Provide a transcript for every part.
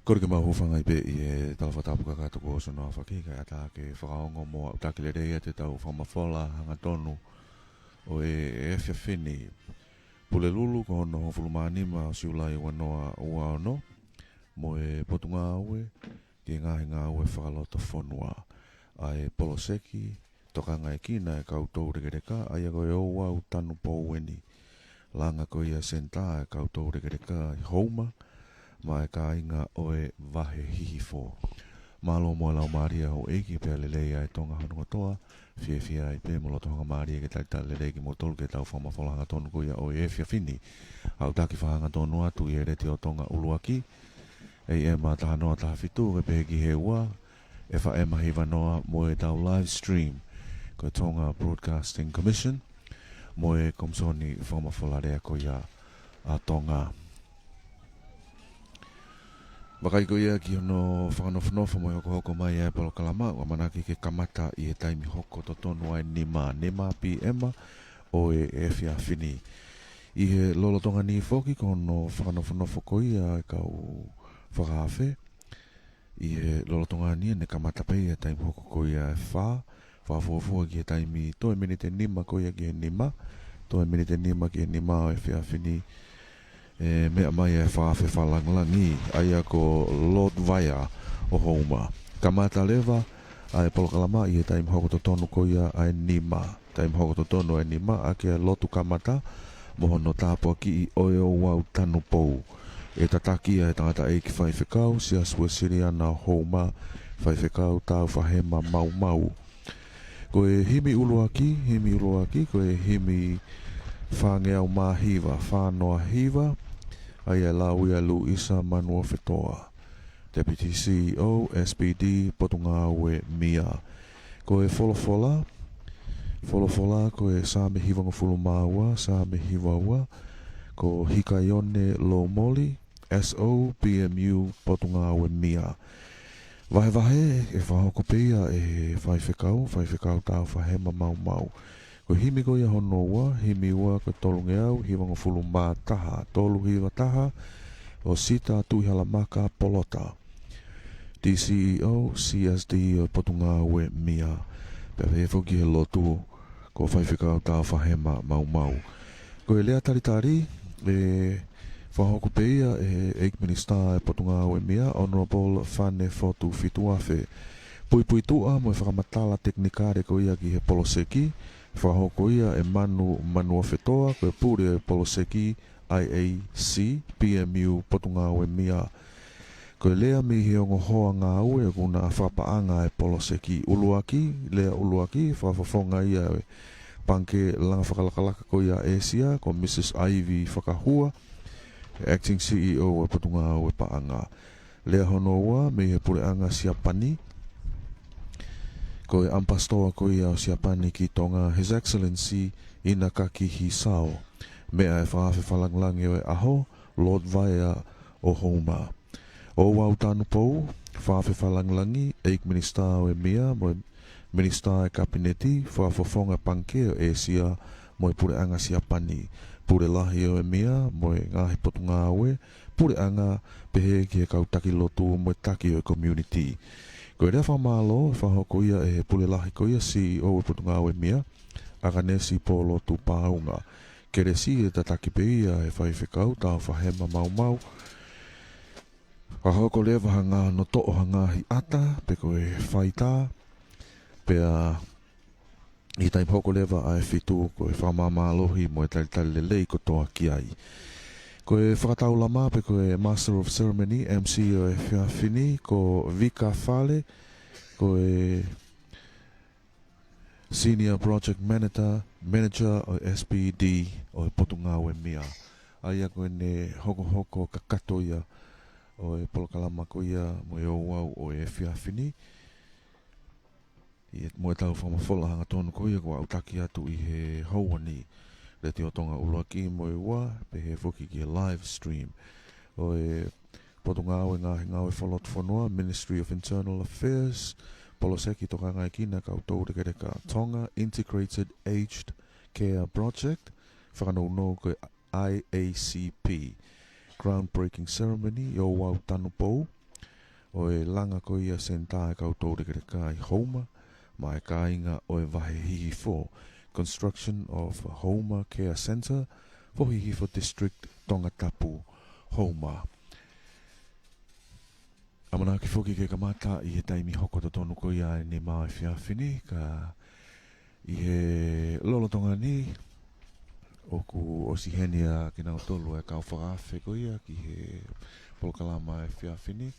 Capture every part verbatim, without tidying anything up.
Kole ke mau hūfanga ai pē ʻi he talafakatapu kakato kuo ʻosi hono aofaki, kae ʻatā ke fakaongo mo aʻutaki lelei atu ʻetau fakamafola hangatonu ʻo e efiafi ni. Pulelulu, ko hono hongofulu mā nima ʻo Siulai ua noa ua ono, mo e Potungāue ki he Ngaahi Ngāue Fakalotofonua, ʻa e poloseki tokangaekina ʻe he kau toulekeleka, ʻa ia ko e Ouau Tanupou eni. Langa ko ia senitā ʻa e kau toulekeleka ʻi Houma, maʻa e kāinga ʻo e Vahe Hihifo. Mālō mo e laumālie ʻa houʻeiki pea lelei ʻa e Tonga hono kotoa, fiefia ai pē mo loto hangamālie ke talitali lelei kimoutolu ki heʻetau fakamafola hangatonu ko ia ʻo e efiafi ni. Aʻutaki fakahangatonu atu ʻi he Letiō Tonga ʻUluaki, A M taha noa taha fitu, ke pehē ki he ua, F M hiva noa, mo ʻetau live stream, ko e Tonga Broadcasting Commission, mo e Komisoni Fakamafola Lea ko ia ʻa Tonga. Vakai ko ia ki hono fakanofonofo mo e hokohoko mai ʻa e polokalama, ʻoku ʻamanaki ke kamata ʻi he taimi hoko totonu ʻa e nima, nima P M ʻo e efiafi ni. ʻI he lolotonga ni foki ko hono fakanofonofo ko ia ʻa e kau fakaafe, ʻi he lolotonga ni ʻe kamata pē ʻi he taimi hoko ko ia ʻe fā, fakafuofua ki he taimi toe miniti ʻe nima ko ia ki he nima, toe miniti ʻe nima ki he nima ʻo e efiafi ni, ʻe meʻa mai ʻa e fakaafe fakalangilangi, ʻa ia ko Lord Vaea ʻo Houma. Kamata leva ʻa e polokalama ʻi he taimi hoko totonu ko ia ʻa e nima. Taimi hoko totonu ʻa e nima, ʻa ia ko e lotu kamata mo hono tāpuakiʻi ʻo e Ouau Tanupou. ʻE tataki ʻa e tangataʻeiki faifekau, Siasi Uesiliana ʻo Houma, Faifekau Tāufaʻahema Maumau. Ko e himi ʻuluaki, himi ʻuluaki, ko e himi fāngeau mā hiva, fā noa hiva, ʻa ia ʻe lau ia ʻe Luisa Manuofetoa, Deputy C E O, S P D, Potungāue Mia. Ko e folofola, folofola ko e Saame hivangofulu mā ua, Saame hiva ua, ko Hikaione Loumoli, S O, P M U, Potungāue Mia. Vahevahe, ʻe fakahoko pē ia ʻe he faifekau, Faifekau Tāufaʻahema Maumau. Ko e himi ko ia hono ua, himi ua ko e tolungeau hivangofulu mā taha, tolu hiva taha, ʻo Sita Tuʻihalamaka Polota, D C E O, C S D ʻo e Potungāue Mia. Pea pehē foki he lotu, ko Faifekau Tāufaʻahema Maumau. Ko e lea talitali, ʻe fakahoko pē ia ʻe he ʻEiki Minisitā ʻo e Potungāue Mia, Honourable Fane Fotu Fituafe. Puipuituʻa mo e fakamatala tekinikale ko ia ki he poloseki, fakahoko ia ʻe Manu Manuofetoa, ko e pule ʻo e poloseki I A C, P M U, Potungāue Mia. Ko e lea mei he ongo hoa ngāue ʻoku na fakapaʻanga e poloseki. ʻUluaki, lea ʻuluaki, fakafofonga ia ʻo e pangikē langa fakalakalaka ko ia ʻa ʻĒsia, ko Mrs Ivy Fakahua, Acting C E O ʻo e Potungāue Paʻanga. Lea hono ua, mei he puleʻanga Siapani, ko e ʻAmipasitoa ko ia ʻo Siapani ki Tonga, His Excellency Inakaki Hisao. Meʻa ʻa e fakaafe fakalangilangi ʻo e ʻaho, Lord Vaea ʻo Houma. Ouau Tanupou, fakaafe fakalangilangi, ʻEiki Minisitā ʻo e Mia, mo e Minisitā ʻo e Kapineti, fakafofonga pangikē ʻo ʻĒsia, mo e puleʻanga Siapani, pule lahi ʻo e Mia, mo e ngaahi potungāue, puleʻanga, pehē ki he kau taki lotu, mo e taki ʻo e community. Ko e lea fakamālō, fakahoko ia ʻe he pule lahi ko ia C E O ʻo e Potungāue Mia, ʻAkanesi Polotu Paunga. Kelesi ʻe tataki pē ia ʻe he faifekau Tāufaʻahema Maumau. Fakahoko leva ha ngaahi, hono toʻo ha ngaahi ʻata, pe ko e faitā, pea ʻi he taimi hoko leva ʻa e fitu ko e fakamāmālohi mo e talitali lelei kotoa ki ai. Ko e fakataulama pe ko e Master of Ceremony, M C ʻo e efiafi ni, ko Vika Fale, ko e Senior Project Manager, Manager ʻo e S P D ʻo e Potungāue Mia. ʻA ia ko ʻene hokohoko kakato ia ʻo e polokalama ko ia mo e ouau ʻo e efiafi ni. ʻI he, mo ʻetau fakamafola hangatonu ko ia kuo aʻutaki atu ʻi he houa ni. Letiō Tonga ʻUluaki mo e Ua, pehē foki ki he live stream ʻo e Potungāue Ngaahi Ngāue Fakalotofonua, Ministry of Internal Affairs, poloseki tokangaekina ʻa e kau toulekeleka, Tonga Integrated Aged Care Project, fakanounou ko e I A C P. Groundbreaking ceremony ʻi Ouau Tanupou, ʻo e langa ko ia senitā ʻa e kau toulekeleka ʻi Houma, maʻa e kāinga ʻo e Vahe Hihifo, construction of Houma Care Centre for Hihifo District, Tongatapu, Houma. ʻAmanaki foki ke kamata ʻi he taimi hoko totonu ko ia ʻa e nima ʻo e efiafi ni, ka ʻi he lolotonga ni, ʻoku ʻosi ʻi heni ʻa kinautolu ʻa e kau fakaafe ko ia ki he polokalama ʻo e efiafi ni.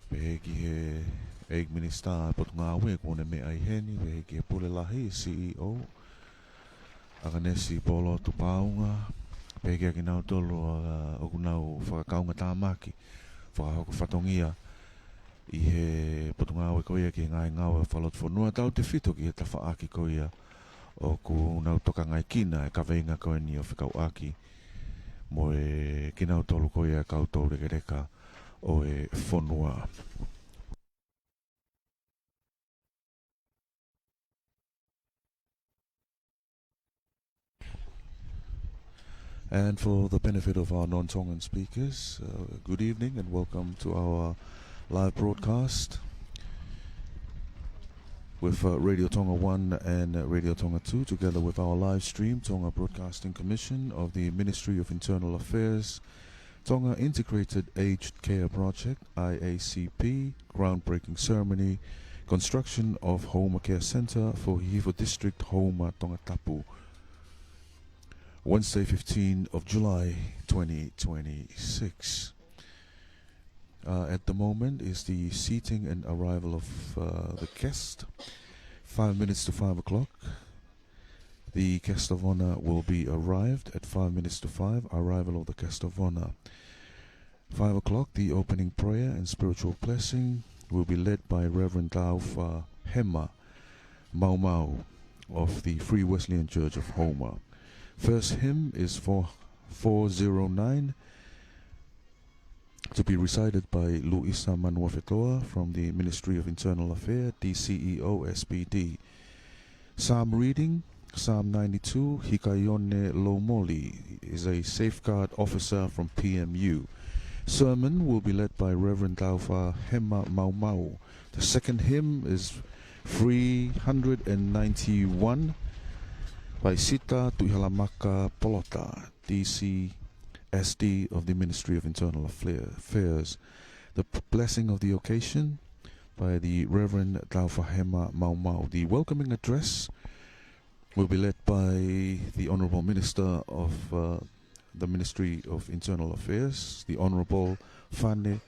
Pehē ki he ʻEiki Minisitā ʻo e Potungāue kuo ne meʻa ʻi heni, pehē ki he Pule Lahi, C E O, ʻAkanesi Polo Tupaunga, pehē ki he kinautolu ʻa, ʻoku nau fakakaungatāmaki, fakahoko fatongia ʻi he Potungāue ko ia ki he ngaahi ngāue fakalotofonua, tautefito ki he tafaʻaki ko ia ʻoku nau tokangaekina ʻa e kaveinga ko eni ʻo fekauʻaki mo e kinautolu ko ia ʻa e kau toulekeleka ʻo e fonua. And for the benefit of our non-Tongan speakers, uh, good evening and welcome to our live broadcast with, uh, Radio Tonga One and, uh, Radio Tonga Two, together with our live stream, Tonga Broadcasting Commission of the Ministry of Internal Affairs, Tonga Integrated Aged Care Project, I A C P, groundbreaking ceremony, construction of Houma Care Centre for Hihifo District, Houma, Tongatapu. Wednesday, fifteenth of July, twenty twenty-six. Uh, at the moment is the seating and arrival of, uh, the guest. Five minutes to five o'clock. The guest of honor will be arrived at five minutes to five, arrival of the guest of honor. Five o'clock, the opening prayer and spiritual blessing will be led by Reverend Taufa Hema Maumau of the Free Wesleyan Church of Houma. First hymn is four, four zero nine, to be recited by Luisa Manuofetoa from the Ministry of Internal Affairs, D C E O S P D. Psalm reading, Psalm ninety-two, Hikaione Lomoli is a safeguard officer from P M U. Sermon will be led by Reverend Taufa Hema Maumau. The second hymn is three hundred and ninety-one by Sita Tuihalamaka Polota, D C S D of the Ministry of Internal Affairs. The p-, blessing of the occasion by the Reverend Taufa Hema Maumau. The welcoming address will be led by the Honourable Minister of, uh, the Ministry of Internal Affairs, the Honourable Fane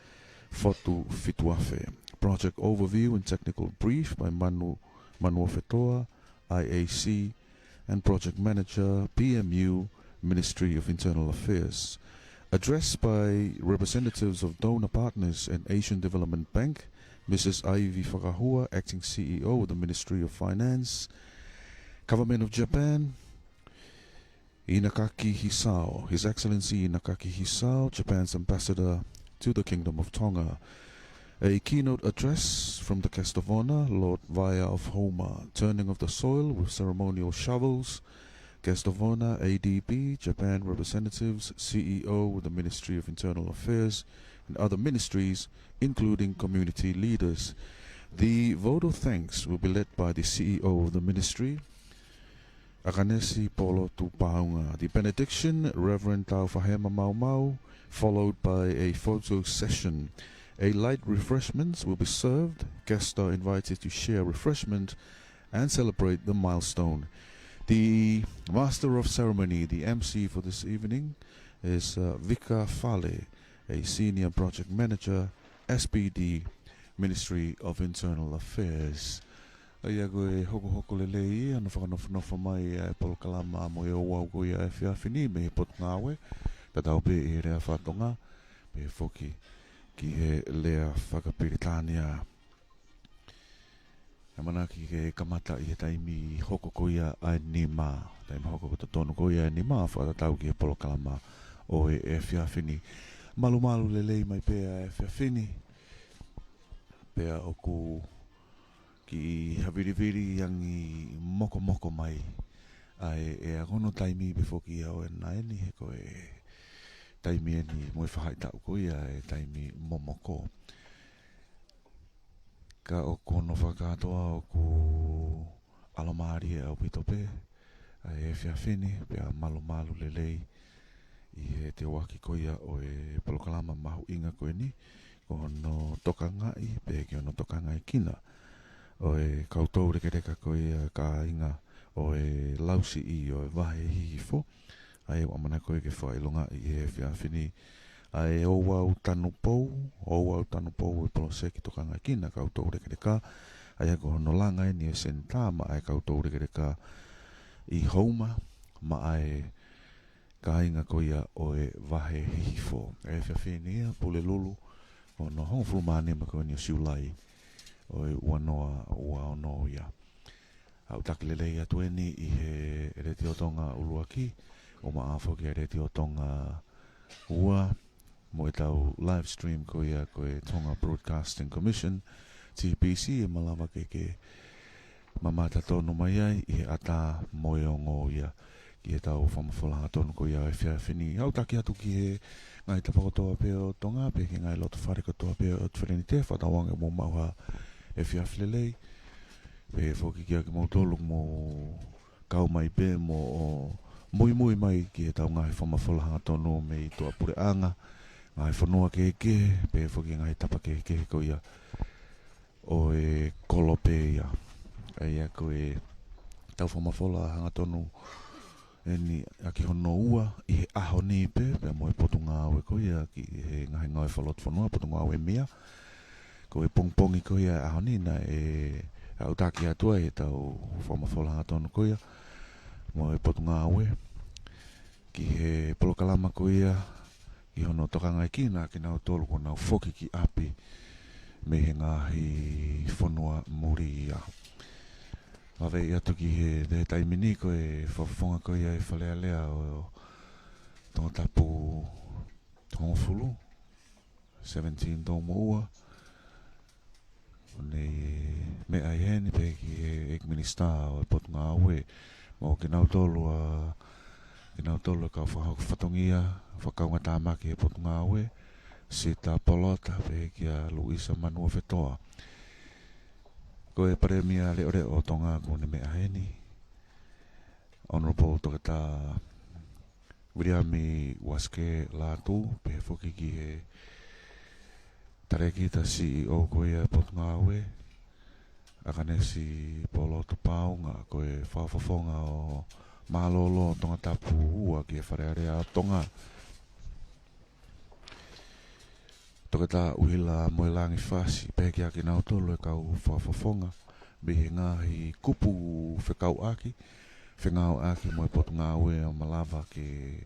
Fotu Fituafe. Project overview and technical brief by Manu, Manuofetoa, I A C, and Project Manager, P M U, Ministry of Internal Affairs. Address by representatives of donor partners and Asian Development Bank, Missus Ivy Fakahua, Acting C E O of the Ministry of Finance, Government of Japan, Inakaki Hisao, His Excellency Inakaki Hisao, Japan's Ambassador to the Kingdom of Tonga. A keynote address from the guest of honor, Lord Vaea of Houma, turning of the soil with ceremonial shovels. Guest of honor, A D B, Japan representatives, C E O with the Ministry of Internal Affairs, and other ministries, including community leaders. The vote of thanks will be led by the C E O of the ministry, ʻAkanesi Polo Tupaunga. The benediction, Reverend Taufa Hema Maumau, followed by a photo session. A light refreshments will be served. Guests are invited to share refreshment and celebrate the milestone. The Master of Ceremony, the M C for this evening, is, uh, Vika Fale, a Senior Project Manager, S P D, Ministry of Internal Affairs. ʻA ia ko e hokohoko lelei ia hono fakanofonofo mai ʻa e polokalama mo e ouau ko ia ʻo e efiafi ni mei he Potungāue, tatau pē ʻi he lea faka-Tonga, pehē foki ki he lea faka-Pilitānia. ʻAmanaki ke kamata ʻi he taimi hoko ko ia ʻa e nima, taimi hoko totonu ko ia ʻa e nima, fakatatau ki he polokalama ʻo e efiafi ni. Malumalu lelei mai pē ʻa e efiafi ni, pea ʻoku kiʻi havilivili angi mokomoko mai ʻa e, ʻa e ʻaho, ko hono taimi pē foki ia ʻo e ʻaho ni, he ko e taimi eni mo e faʻahitaʻu ko ia ʻa e taimi momoko. Ka ʻoku ou fakakātoa ʻoku ʻalomālie ʻaupito pē ʻa e efiafi ni, pea malumalu lelei ʻi he teuaki ko ia ʻo e polokalama mahuʻinga ko eni, ko hono tokangaʻi, pea ki hono tokangaekina ʻo e kau toulekeleka ko ia, kāinga ʻo e Lausiʻi ʻo e Vahe Hihifo, ʻa ia ʻoku ʻamanaki ko ia ke fakaʻilongaʻi ʻi he efiafi ni ʻa e Ouau Tanupou, Ouau Tanupou ʻo e poloseki tokangaekina kau toulekeleka, ʻa ia ko hono langa eni e senitā maʻa e kau toulekeleka ʻi Houma, maʻa e kāinga ko ia ʻo e Vahe Hihifo. ʻI he efiafi ni ia, Pulelulu, ʻo hono hongofulu mā nima ko eni ʻo Siulai ʻo e ua noa ua ono ia. ʻOku taki lelei atu eni ʻi he Letiō Tonga ʻUluaki, ʻo maʻa foki ʻa e Letiō Tonga Ua, mo ʻetau live stream ko ia ko e Tonga Broadcasting Commission, T B C, ʻe malava ke ke mamata tonu mai ai ʻi he ʻatā mo e ongo ia ki heʻetau fakamafola hangatonu ko ia ʻo e efiafi ni. ʻOku taki atu ki he ngaahi tapa kotoa pē ʻo Tonga, pea ki he ngaahi loto fale kotoa pē ʻo Fale ni, te fakatauange mou maʻu ha efiafi lelei. Pea foki kiate kimoutolu ʻoku mou kau mai pē mo ʻo muimui mai ki heʻetau ngaahi fakamafola hangatonu mei tuʻapuleʻanga, ngaahi fonua kehekehe, pea foki ngaahi tapa kehekehe ko ia ʻo e kolope ia. ʻA ia ko ʻetau fakamafola hangatonu eni ʻaki hono ua ʻi he ʻaho ni pē, pea mo e Potungāue ko ia ki he ngaahi ngāue fakalotofonua, Potungāue MEIA. Ko e pongipongi ko ia ʻaho ni naʻe ʻautaki atu ai ʻetau fakamafola hangatonu ko ia mo e Potungāue ki he polokalama ko ia, ki hono tokangaekina kinautolu kuo nau foki ki ʻapi mei he ngaahi fonua muli ia. Lave atu ki he, he taimi ni ko e fakafofonga ko ia ʻa e Fale Alea ʻo Tongatapu hongofulu, seventeen Toumoʻua. ʻOku ne meʻa ʻi heni pē ki he ʻEiki Minisitā ʻo e Potungāue, mo kinautolu ʻa, kinautolu ʻa e kau fakahoko fatongia, fakakaungātāmaki ʻa e Potungāue, Sita Polota, pea kia Luisa Manuofetoa. Ko e Palēmia Leʻoleʻo ʻo Tonga ʻoku ne meʻa heni, Honourable Toketā Viliami Uasike Lātū, pea foki ki he Talēkita C E O ko ia ʻa e Potungāue, ʻAkanesi Poloto Paunga, ko e fakafofonga ʻo Mālōlō Tongatapu Ua ki he Fale Alea ʻo Tonga, Toketā ʻUhila Moelangi Fasi, pea kia kinautolu ʻa e kau fakafofonga mei he ngaahi kupu fekauʻaki, fengāueʻaki mo e Potungāue ʻo malava ke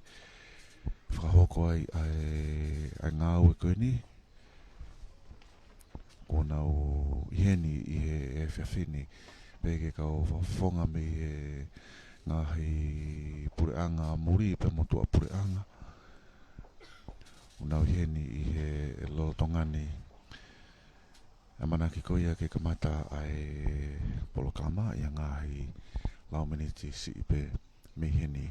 fakahoko ai ʻa e, ʻa e ngāue ko eni. Kuo nau ʻi heni ʻi he efiafi ni, pea ki he kau fakafofonga mei he ngaahi puleʻanga muli pea mo tuʻapuleʻanga. Kuo nau ʻi heni ʻi he lolotonga ni. ʻAmanaki ko ia ke kamata ʻa e polokalama ʻi ha ngaahi lau miniti siʻi pē mei heni.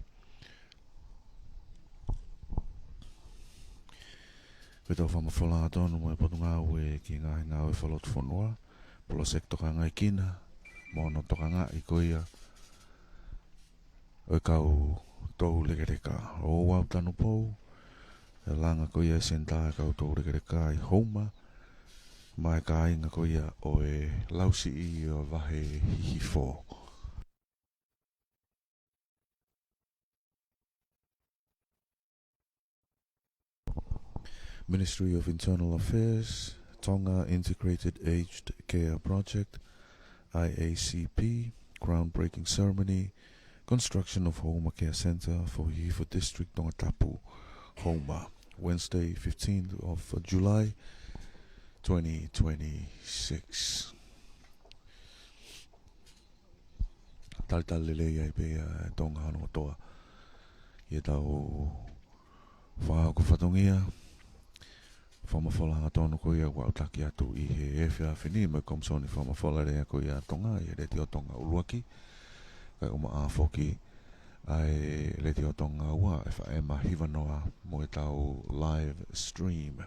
Ko ʻetau fakamafola hangatonu mo e Potungāue ki he ngaahi ngāue fakalotofonua, poloseki tokangaekina, mo hono tokangaʻi ko ia ʻo e kau toulekeleka. Ouau Tanupou, ʻa e langa ko ia e senitā ʻa e kau toulekeleka ʻi Houma, maʻa e kāinga ko ia ʻo e Lausiʻi ʻo e Vahe Hihifo. Ministry of Internal Affairs, Tonga Integrated Aged Care Project, I A C P, groundbreaking ceremony, construction of Houma Care Centre for Hihifo District, Tongatapu, Houma, Wednesday, fifteenth of July, twenty twenty-six. Talitali lelei ai pē ʻa Tonga hono kotoa ʻi heʻetau fakahoko fatongia. Fakamafola hangatonu ko ia ʻoku aʻutaki atu ʻi he efiafi ni mo e Komisoni Fakamafola Lea ko ia ʻa Tonga, ʻi he Letiō Tonga ʻUluaki, kae ʻumaʻā foki ʻa e Letiō Tonga Ua, ʻa e FM hiva noa mo ʻetau live stream.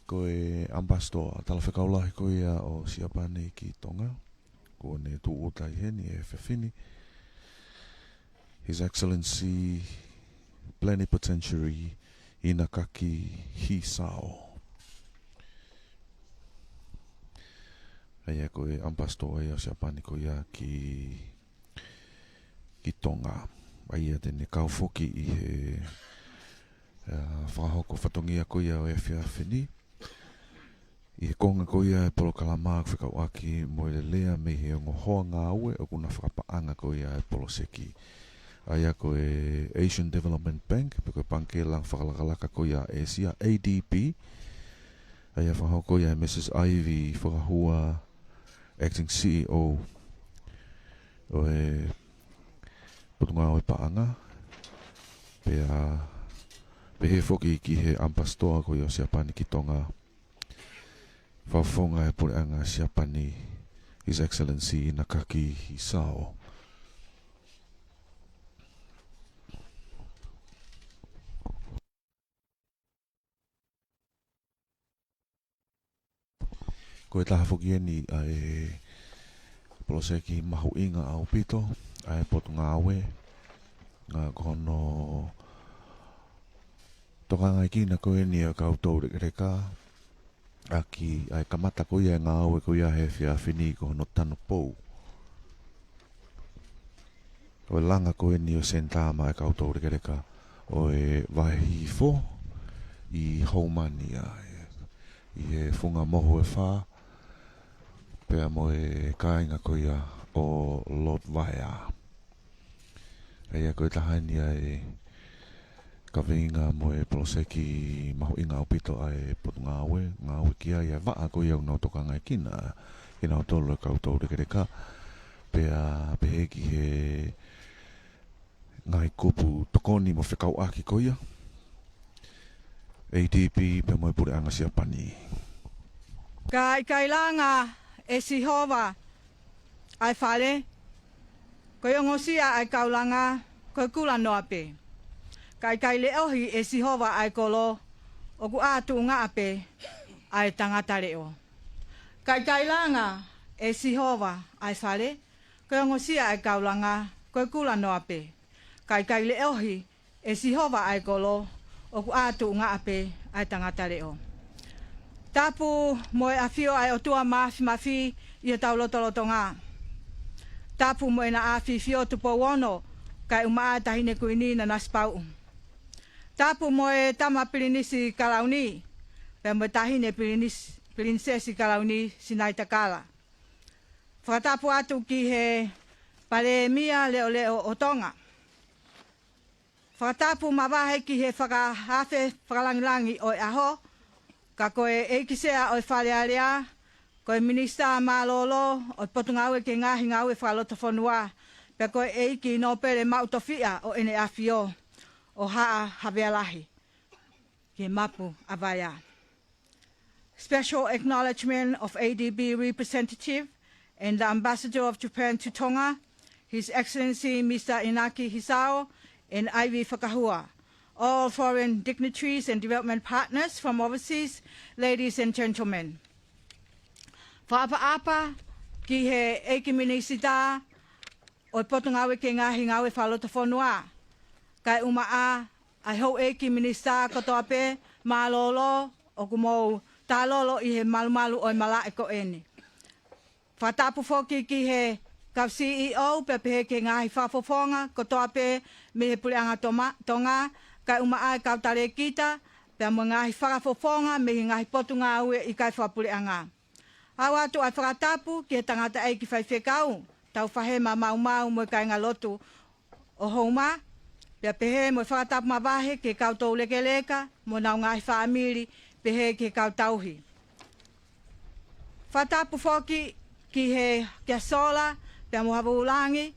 ko e ʻAmipasitoa Talafekau Lahi ko ia ʻo Siapani ki Tonga, kuo ne tūʻuta ʻi heni he efiafi ni, His Excellency Plenipotentiary Inakaki Hisao. ʻA ia ko e ʻAmipasitoa ia ʻo Siapani ko ia ki, ki Tonga. ʻA ia te ne kau foki ʻi he, ʻa, fakahoko fatongia ko ia ʻo e efiafi ni. ʻI he konga ko ia e polokalama ʻoku fekauʻaki mo e lea mei he ongo hoa ngāue ʻoku na fakapaʻanga ko ia e poloseki. ʻA ia ko e Asian Development Bank, pe ko e Pangikē Langa Fakalakalaka ko ia ʻa ʻĒsia, A D B. ʻA ia fakahoko ia ʻe Mrs Ivy Fakahua, Acting C E O ʻo e Potungāue Paʻanga. Pea pehē foki ki he ʻAmipasitoa ko ia ʻo Siapani ki Tonga, Fakafofonga e Puleʻanga Siapani, His Excellency Inakaki Hisao. Ko e taha foki eni ʻa e poloseki mahuʻinga ʻaupito ʻa e Potungāue, ʻa, ko hono tokangaekina ko eni ʻa e kau toulekeleka, ʻaki ʻa e kamata ko ia e ngāue ko ia he efiafi ni ko hono tanupou ʻo e langa ko eni ʻo e senitā maʻa e kau toulekeleka ʻo e Vahe Hihifo ʻi Houma ni, ʻa, ʻi he funga mohu ʻe fā, pea mo e kāinga ko ia ʻo Lord Vaea. ʻA ia ko e taha eni ʻa e kaveinga mo e poloseki mahuʻinga ʻaupito ʻa e Potungāue, ngāue ki ai ʻa e vaʻa ko ia ʻoku nau tokangaekina kinautolu e kau toulekeleka, pea pehē ki he ngaahi kupu tokoni mo fekauʻaki ko ia, A D B pea mo e Puleʻanga Siapani. Ka ʻikai langa ʻe Sihova ʻa e fale, ko e ongosia ʻa e kau langa, ko e kula noa pē. Ka ʻikai leʻohi ʻe Sihova ʻa e kolo, ʻoku ʻā tuʻungaʻa pē ʻa e tangata leʻo. Ka ʻikai langa ʻe Sihova ʻa e fale, ko e ongosia ʻa e kau langa, ko e kula noa pē. Ka ʻikai leʻohi ʻe Sihova ʻa e kolo, ʻoku ʻā tuʻungaʻa pē ʻa e tangata leʻo. Tapu mo e ʻafio ʻa e ʻOtua Māfimafi ʻi hotau lotolotonga. Tapu mo ʻEna ʻAfifio Tupou Ono, kae ʻumaʻā e Taʻahine Kuini Nanasipauʻu. Tapu mo e Tama Pilinisi Kalauni, pea mo e Taʻahine Pilinisi-, Pilinisesi Kalauni Sinaitakala. Fakatapu atu ki he Palēmia Leʻoleʻo ʻo Tonga. Fakatapu mavahe ki he fakaafe fakalangilangi ʻo e ʻaho, ka ko e ʻEiki Sea ʻo e Fale Alea, ko e Minisitā Mālōlō ʻo e Potungāue ki he Ngaahi Ngāue Fakalotofonua, pea ko e ʻEiki Nōpele Maʻu Tofiʻa ʻo ʻEne ʻAfio, ʻo Haʻa Havea Lahi, ki he Mapu ʻa Vaea. Special acknowledgement of A D B representative and the Ambassador of Japan to Tonga, His Excellency Mister Inaki Hisao and Ivy Fakahua, all foreign dignitaries and development partners from overseas, ladies and gentlemen. Fakaʻapaʻapa ki he ʻEiki Minisitā ʻo e Potungāue ki he Ngaahi Ngāue Fakalotofonua, kae ʻumaʻā ʻa e houʻeiki minisitā kotoa pē mālōlō ʻoku mou tālolo ʻi he malumalu ʻo e malaʻe ko eni. Fakatapu foki ki he kau C E O pea pehē ki he ngaahi fakafofonga kotoa pē mei he Puleʻanga Toma-, Tonga, kae ʻumaʻā e kau talēkita, pea mo e ngaahi fakafofonga mei he ngaahi potungāue ʻikai fakapuleʻanga. ʻOatu ʻa e fakatapu ki he tangataʻeiki faifekau, Taufahema Maumau mo e kāingalotu ʻo Houma, pea pehē mo e fakatapu mavahe ki he kau toulekeleka mo honau ngaahi fāmili, pehē ki he kau tauhi. Fakatapu foki ki he, kia Sola, pea mo Haveulangi,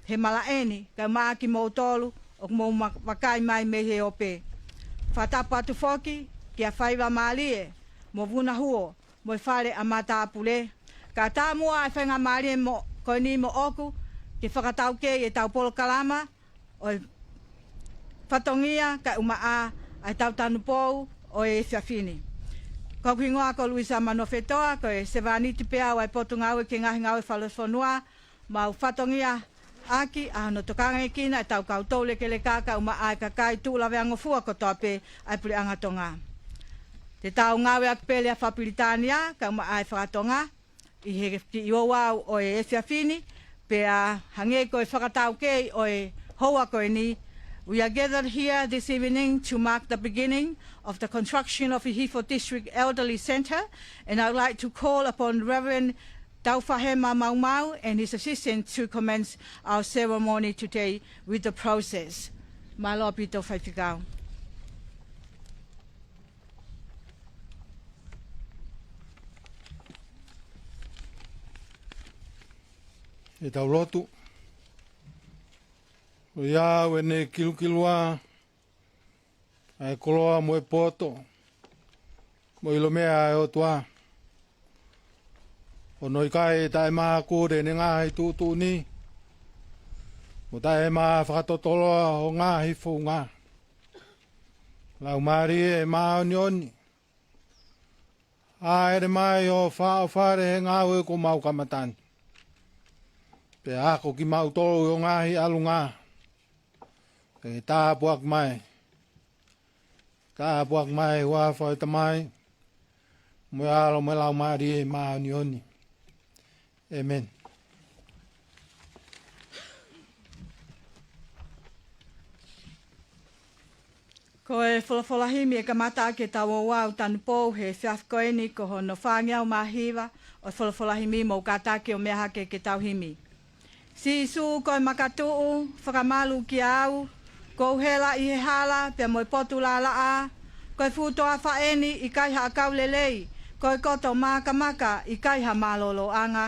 he malaʻe ni, kae ʻumaʻā kimoutolu ʻoku mou ma-, vakai mai mei he ope. Fakatapu atu foki kia Faiva Mālie mo Vuna Huo, mo e fale ʻa matāpule. Ka tāmuʻa e faingamālie mo, ko eni moʻoku, ke fakataukei ʻetau polokalama ʻo e fatongia kae ʻumaʻā ʻa ʻetau tanupou ʻo e efiafi ni. Ko hoku hingoa ko Luisa Manofetoa, ko e sevāniti pē au ʻa e Potungāue ki he Ngaahi Ngāue Falefonua, mau fatongia ʻaki ʻa hono tokangaekina ʻetau kau toulekeleka kaeʻumaʻā e kakai tuʻu laveangofua kotoa pē ʻa e Puleʻanga Tonga. Te tau ngāueʻaki pē lea fakapilitānia kaeʻumaʻā e faka-Tonga ʻi he kiʻi ouau ʻo e efiafi ni, pea hangē ko e fakataukei ʻo e houa ko eni. We are gathered here this evening to mark the beginning of the construction of Hihifo District Elderly Centre, and I would like to call upon Reverend Taufahema Maumau and his assistant to commence our ceremony today with the process. Mālō ʻaupito Faifekau. ʻE tau lotu. ʻOiauē, ne kilukilua ʻa e koloa mo e poto mo e ʻilo meʻa ʻa e ʻOtua, ʻo ne ʻikai taʻemaʻa kure ʻene ngaahi tuʻutuʻuni, mo taʻemaʻa fakatotoloa hoʻo ngaahi founga. Laumālie Māʻoniʻoni, hāʻele mai ʻo fāʻofale he ngāue kuo mau kamata ni, pea ako kimautolu ʻi hoʻo ngaahi ʻalunga. Ke tāpuaki mai, tāpuaki mai ʻi he huafa ʻo e Tamai mo e ʻAlo mo e Laumālie Māʻoniʻoni. ʻĒmeni. Ko e folofola himi ʻe kamata ʻaki ʻetau ouau tanupou he efiafi ko eni ko hono fāngeau mā hiva ʻo e folofola himi. Mou kātaki ʻo meʻa hake ke tau himi. Sīsū ko e makatuʻu, fakamalu kiate au, kuo u hela ʻi he hala pea mo e potu lālaʻā, ko e fuʻu toafa eni ʻikai ha ʻakau lelei, ko e koto makamaka ʻikai ha mālōlōʻanga.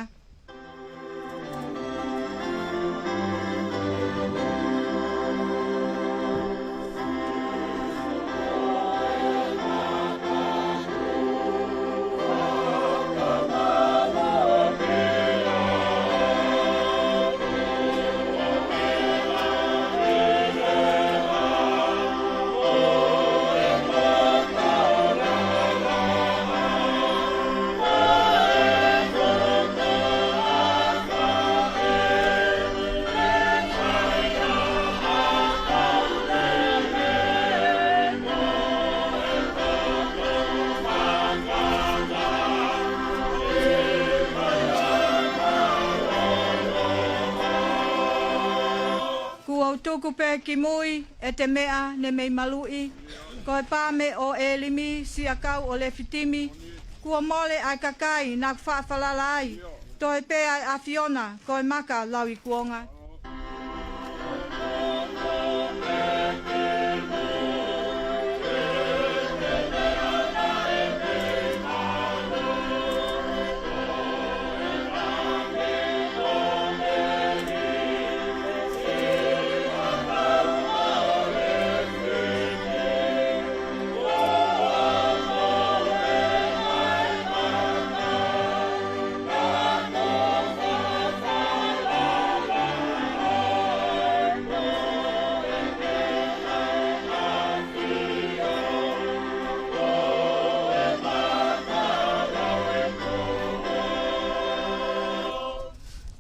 Kuo u tuku pē ki mui ʻete meʻa ne mei maluʻi, ko e paame ʻo ʻElimi, siʻakau ʻo Lefitimi. Kuo mole ʻa e kakai naʻa ku faʻa falala ai, toe pē ʻa e ʻAfiona ko e maka lauikuonga.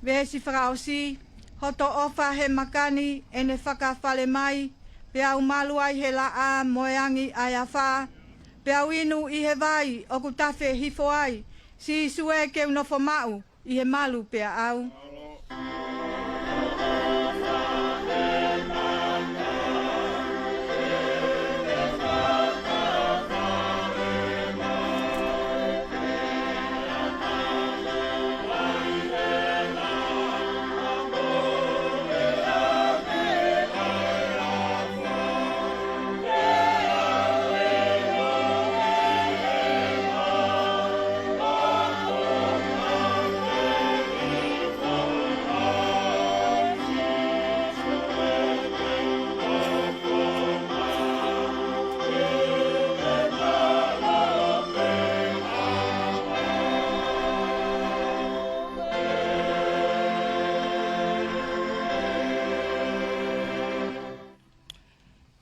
Veesi fakaʻosi. Hoto ʻofa he maka ni ʻene fakafale mai, peau malu ai he laʻā mo e angi ʻa e afā, peau inu ʻi he vai ʻoku tafe hifo ai. Sīsū ē, ke u nofo maʻu ʻi he malu pea ʻau.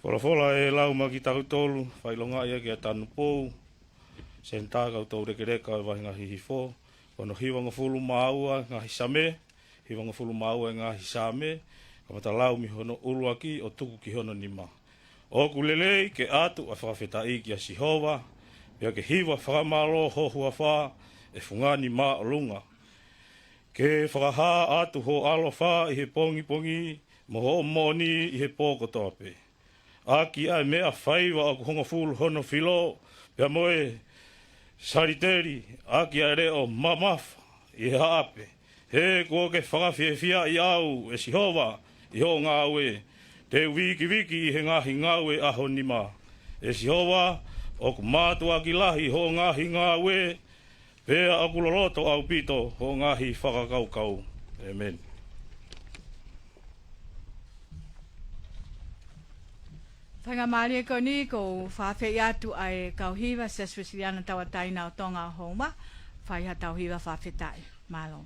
Folofola ʻe lau maʻa kitautolu, fakaʻilongaʻi ʻaki ʻa e tanupou, Senitā Kautoulekeleka ʻo e Vaʻinga Hihifo, ko hono hivangofulu mā ua ngaahi Same, hivangofulu mā ua ngaahi Same, kamata lau mei hono ʻuluaki ʻo tuku ki hono nima. ʻOku lelei ke ʻatu ʻa e fakafetaʻi kia Sihova, pea ke hiva fakamālō ho huafa ʻe fungani māʻolunga. Ke fakahā atu ho ʻaloʻofa ʻi he pongipongi, mo hoʻo moʻoni ʻi he pō kotoa pē. ʻAki ʻa e meʻa faiva ʻoku hongofulu hono filo, pea mo e saliteli, ʻaki ʻa e leʻo mamafa ʻi he haʻape. He kuo ke fakafiefiaʻi au, ʻe Sihova, ʻi hoʻo ngāue. Te u vikiviki ʻi he ngaahi ngāue ʻa ho nima. ʻE Sihova, ʻoku mātuʻaki lahi hoʻo ngaahi ngāue, pea ʻoku loloto ʻaupito hoʻo ngaahi fakakaukau. ʻĒmeni. Faingamālie ko eni ʻoku ou fakafeʻiloaki atu ʻa e kau hiva Siasi Uēsiliana Tauʻatāina ʻo Tonga ʻo Houma, fai ha tau hiva fakafetaʻi. Mālō.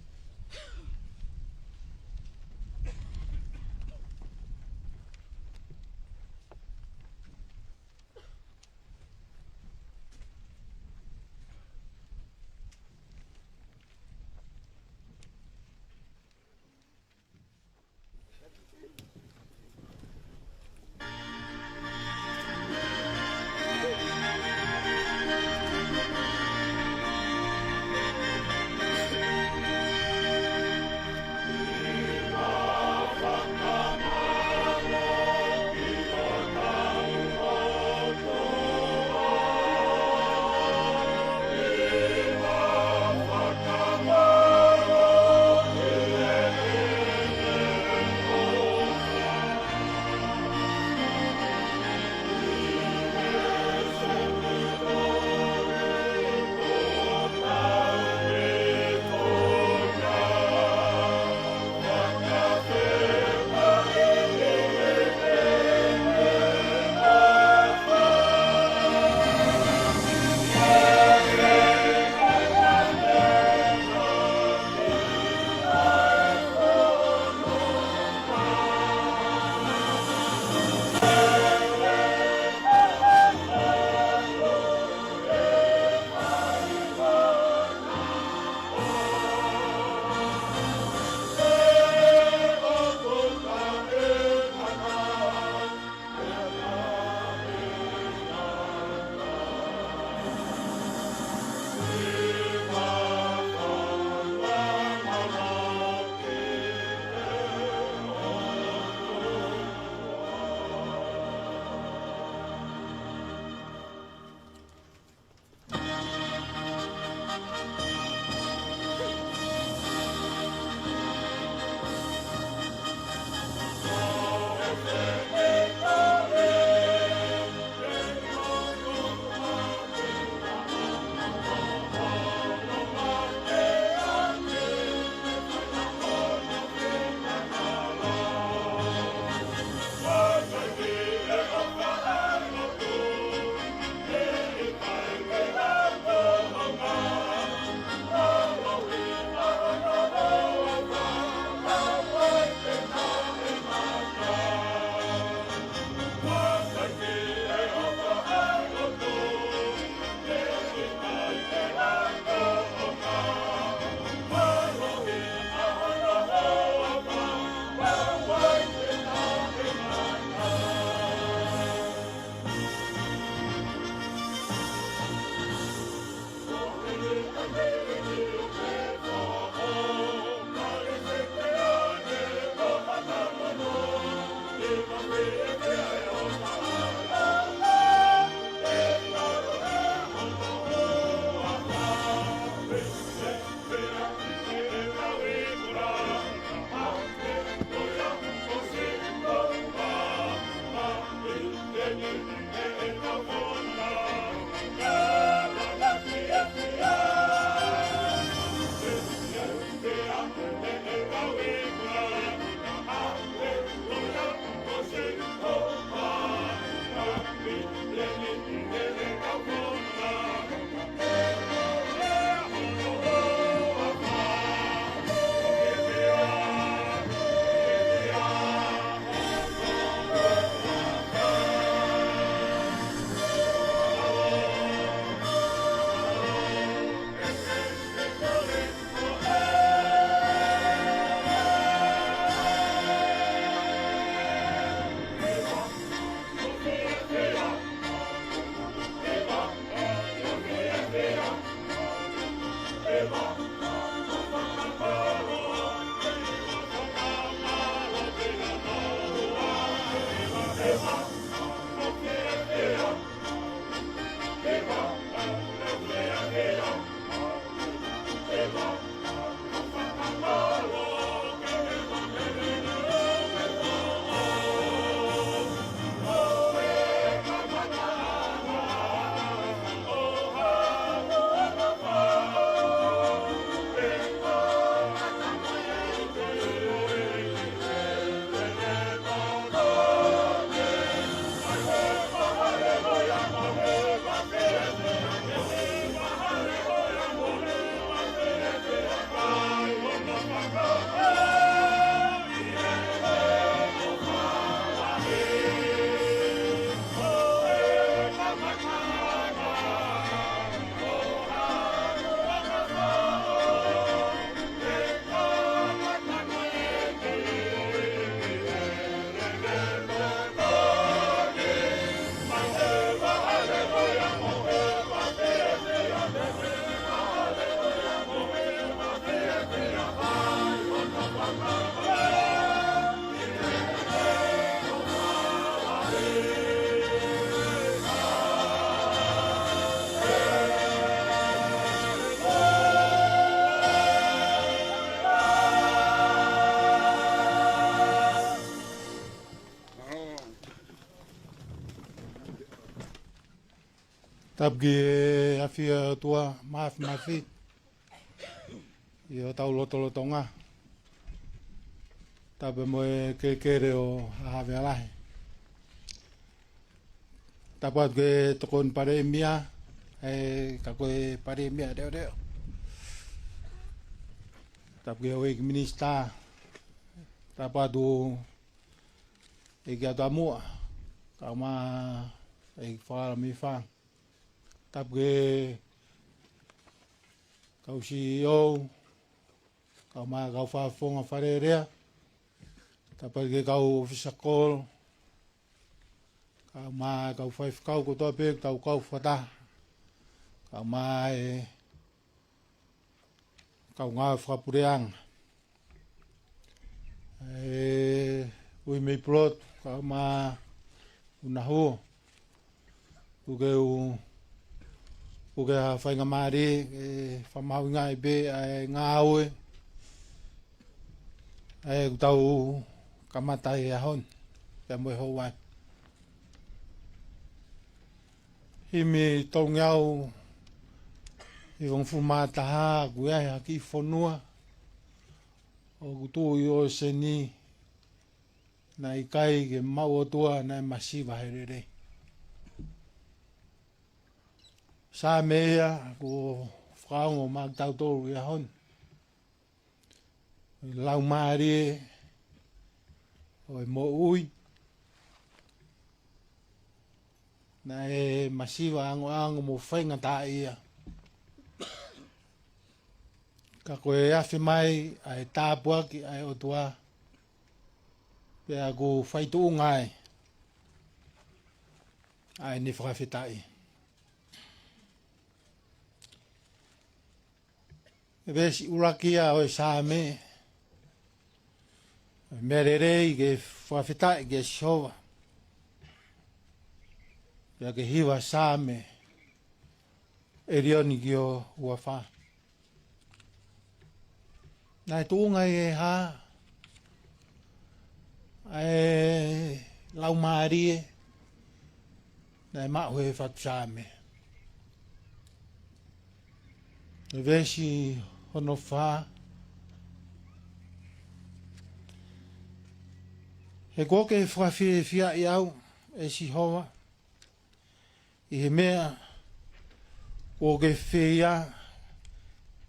Tapu ki he ʻafio ʻa e ʻOtua Māfimafi ʻi hotau lotolotonga. Tapu mo e kelekele ʻo Haʻa Havea Lahi. Tapu atu ki he Tokoni Palēmia, ē, ka ko e Palēmia leʻoleʻo. Tapu ki he ʻEiki Minisitā. Tapu atu ʻEiki Atuamuʻa, kae ʻumaʻā ʻEiki Fakaaloamifa. Tapu ki he kau C E O, kae ʻumaʻā e kau fakafofonga Fale Alea. Tapu ki he kau ʻōfisa kolo, kae ʻumaʻā e kau faifekau kotoa pē, kau kau fakataha, kae ʻumaʻā e kau ngāue fakapuleʻanga. ʻE, ui mei Pulotu, kae ʻumaʻā ʻUnahuo. Puke u, puke ha faingamālie, ʻe fakamahuʻingaʻi pē ʻa e ngāue ʻa ē kuo tau kamata he ʻaho ni, pea mo e houa ni. Himi tolungeau hivangofulu mā taha. Kuo ʻi ai ha kiʻi fonua ʻoku tuʻu ʻi ʻōseni, naʻe ʻikai ke maʻu ʻOtua, naʻe masiva he lelei. Saame ia kuo fakaongo maʻa kitautolu he ʻaho ni. Laumālie ʻo e moʻui, naʻe masiva, angoango mo faingataʻaʻia. Ka ko e afe mai ʻa e tāpuaki ʻa e ʻOtua, pea ʻoku fai tuʻunga ai ʻa ʻene fakafetaʻi. ʻE veesi ʻuluaki ia ʻo e Saame: Meʻa lelei ke fakafetaʻi kia Sihova, pea ke hiva saame ʻe ʻElioni ki ho huafa. Naʻe tuʻunga ʻi he hā ʻa e laumālie naʻe maʻu he fatu Saame? ʻE veesi hono fā: He kuo ke fakafiefiaʻi au, ʻe Sihova, ʻi he meʻa kuo ke fai,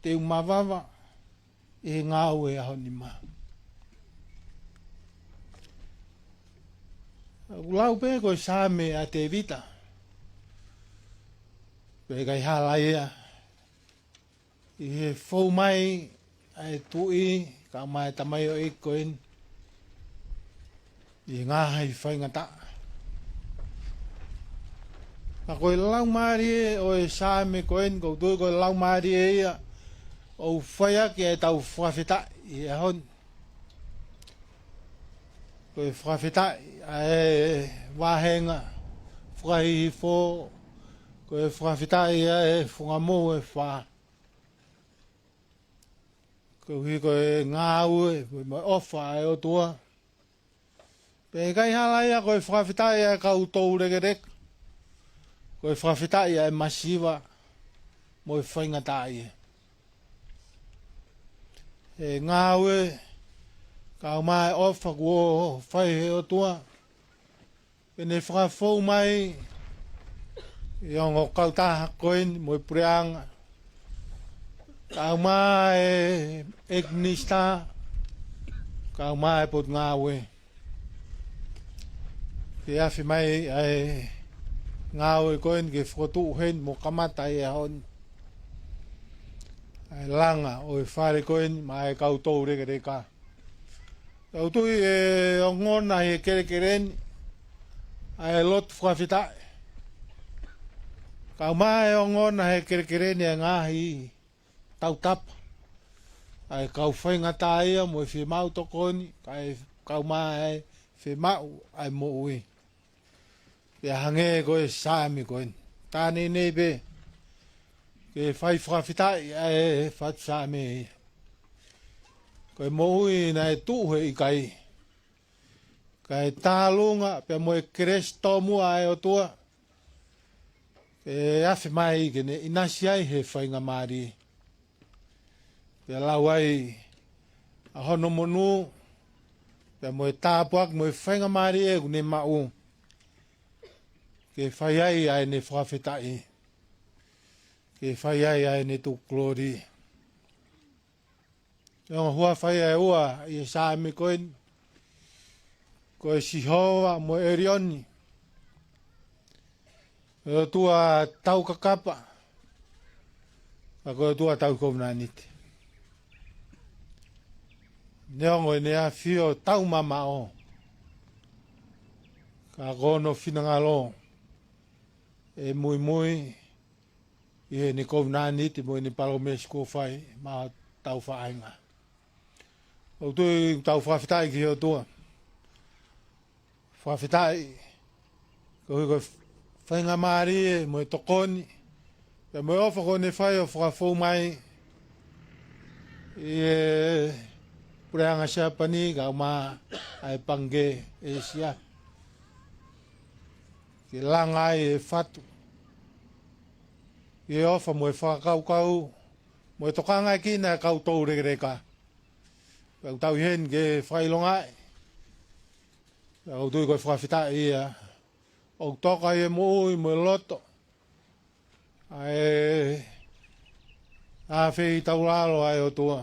te u mavava ʻi he ngāue ʻa ho nima. ʻOku lau pē ko e Saame ʻa Tēvita, pea ʻikai hala ia ʻi he fou mai ʻa e tuʻi kae ʻumaʻā e tamaioʻeiki ko eni ʻi he ngaahi faingataʻa. Ka ko e laumālie ʻo e Saame ko eni, ʻoku ou tui ko e laumālie ia ʻoku fai ʻaki ʻetau fakafetaʻi he ʻaho ni. Ko e fakafetaʻi ʻa e vāhenga fakahihifo, Ko e fakafetaʻi ʻa e funga mou ʻe fā. Koeʻuhi ko e ngāue mo e ʻofa ʻa e ʻOtua. Pea ʻikai hala ia ko e fakafetaʻi ʻa e kau toulekeleka. Ko e fakafetaʻi ʻa e masiva mo e faingataʻaʻia. ʻE ngāue, kae ʻumaʻā e ʻofa kuo fai he ʻOtua. Pea ne fakafou mai ʻi he ongo kautaha ko eni mo e puleʻanga. Kae ʻumaʻā e ʻeiki minisitā, kae ʻumaʻā e potungāue. Ke afe mai ʻa e ngāue ko eni ke fokotuʻu heni mo kamata ʻi he ʻaho ni. ʻA e langa ʻo e fale ko eni maʻa e kau toulekeleka. ʻOku ou tui ʻe ongona he kelekele ni ʻa e lotu fakafetaʻi. Kae ʻumaʻā e ongona he kelekele ni ʻa e ngaahi tautapa ʻa e kau faingataʻaʻia mo e fiemaʻu tokoni, kae ʻumaʻā e fiemaʻu ʻa e moʻui. Pea hangē ko e Saame ko eni. Tā neʻineʻi pē ke fai fakafetaʻi ʻa e fatu Saame ia. Ko e moʻui naʻe tuʻu he ʻikai. Kae tālunga pea mo e kelesi tōmua ʻa e ʻOtua. Ke afe mai ke ne ʻinasi ai he faingamālie. Pea lau ai ʻa hono monū, pea mo e tāpuaki mo e faingamālie ʻoku ne maʻu. Ke fai ai ʻa ʻene fakafetaʻi. Ke fai ai ʻa ʻene tukuloli. Ko e ongo huafa ia ʻe ua ʻi he Saame ko eni. Ko e Sihova mo e ʻElioni. Ko e ʻOtua taukakapa. Ka ko e ʻOtua tauhi kovinānite. Neongo ʻene ʻafio taumamaʻo. Ka ko hono finangalo ʻe muimui ʻi heʻene kovinānite mo ʻene palōmesi kuo fai maʻa hotau faʻahinga. ʻOku ou tui ʻoku tau fakafetaʻi ki he ʻOtua. Fakafetaʻi koeʻuhi ko e faingamālie mo e tokoni. Pea mo e ʻofa kuo ne fai ʻo fakafou mai ʻi he puleʻanga Siapani kae ʻumaʻā ʻa e Pangikē ʻĒsia. Ke langa ai e fatu. ʻI he ʻofa mo e fakakaukau, mo e tokangaʻi kinautolu ʻa e kau toulekeleka. Pea ʻoku tau ʻi heni ke fakaʻilongaʻi. Pea ʻoku ou tui ko e fakafetaʻi ia. ʻOku toka ʻi he moʻui mo e loto. ʻA e ʻafeʻi taulalo ʻa e ʻOtua.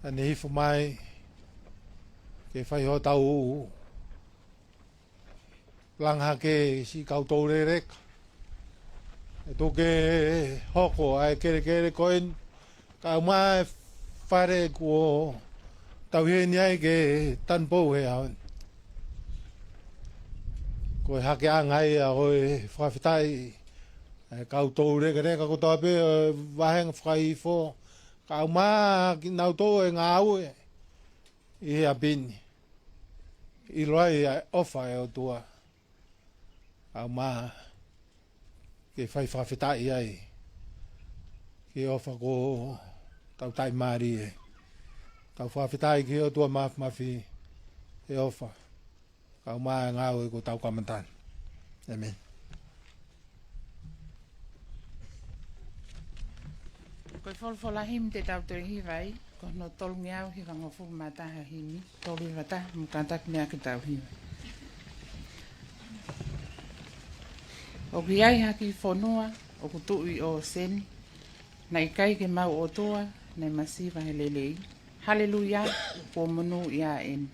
Ka ne hifo mai ke fai hotau langa hake siʻi kau toulekeleka. ʻE tuku ke hoko ʻa e kelekele ko eni, kae ʻumaʻā e fale kuo tau ʻi heni ai ke tanupou he ʻaho ni. Ko e hakeʻanga ia ʻo e fakafetaʻi ʻa e kau toulekeleka kotoa pē ʻo e vāhenga fakahihifo, kae ʻumaʻā kinautolu ʻe ngāue ʻi he ʻapi ni. ʻIlo ai ʻa e ʻofa ʻa e ʻOtua. Kae ʻumaʻā ke fai fakafetaʻi ai ki he ʻofa kuo tau taʻimālie. Tau fakafetaʻi ki he ʻOtua Māfimafi he ʻofa. Kae ʻumaʻā e ngāue kuo tau kamata ni. ʻĒmeni. Ko e folofola himi te tau toe hiva ai, ko hono tolungeau hivangofulu mā taha himi, tolu hiva taha, mo kātaki meʻa ke tau hiva. ʻOku ʻi ai ha kiʻi fonua, ʻoku tuʻu ʻi ʻōseni, naʻe ʻikai ke maʻu ʻOtua, naʻe masiva he lelei. Haleluia, kuo monūʻia eni.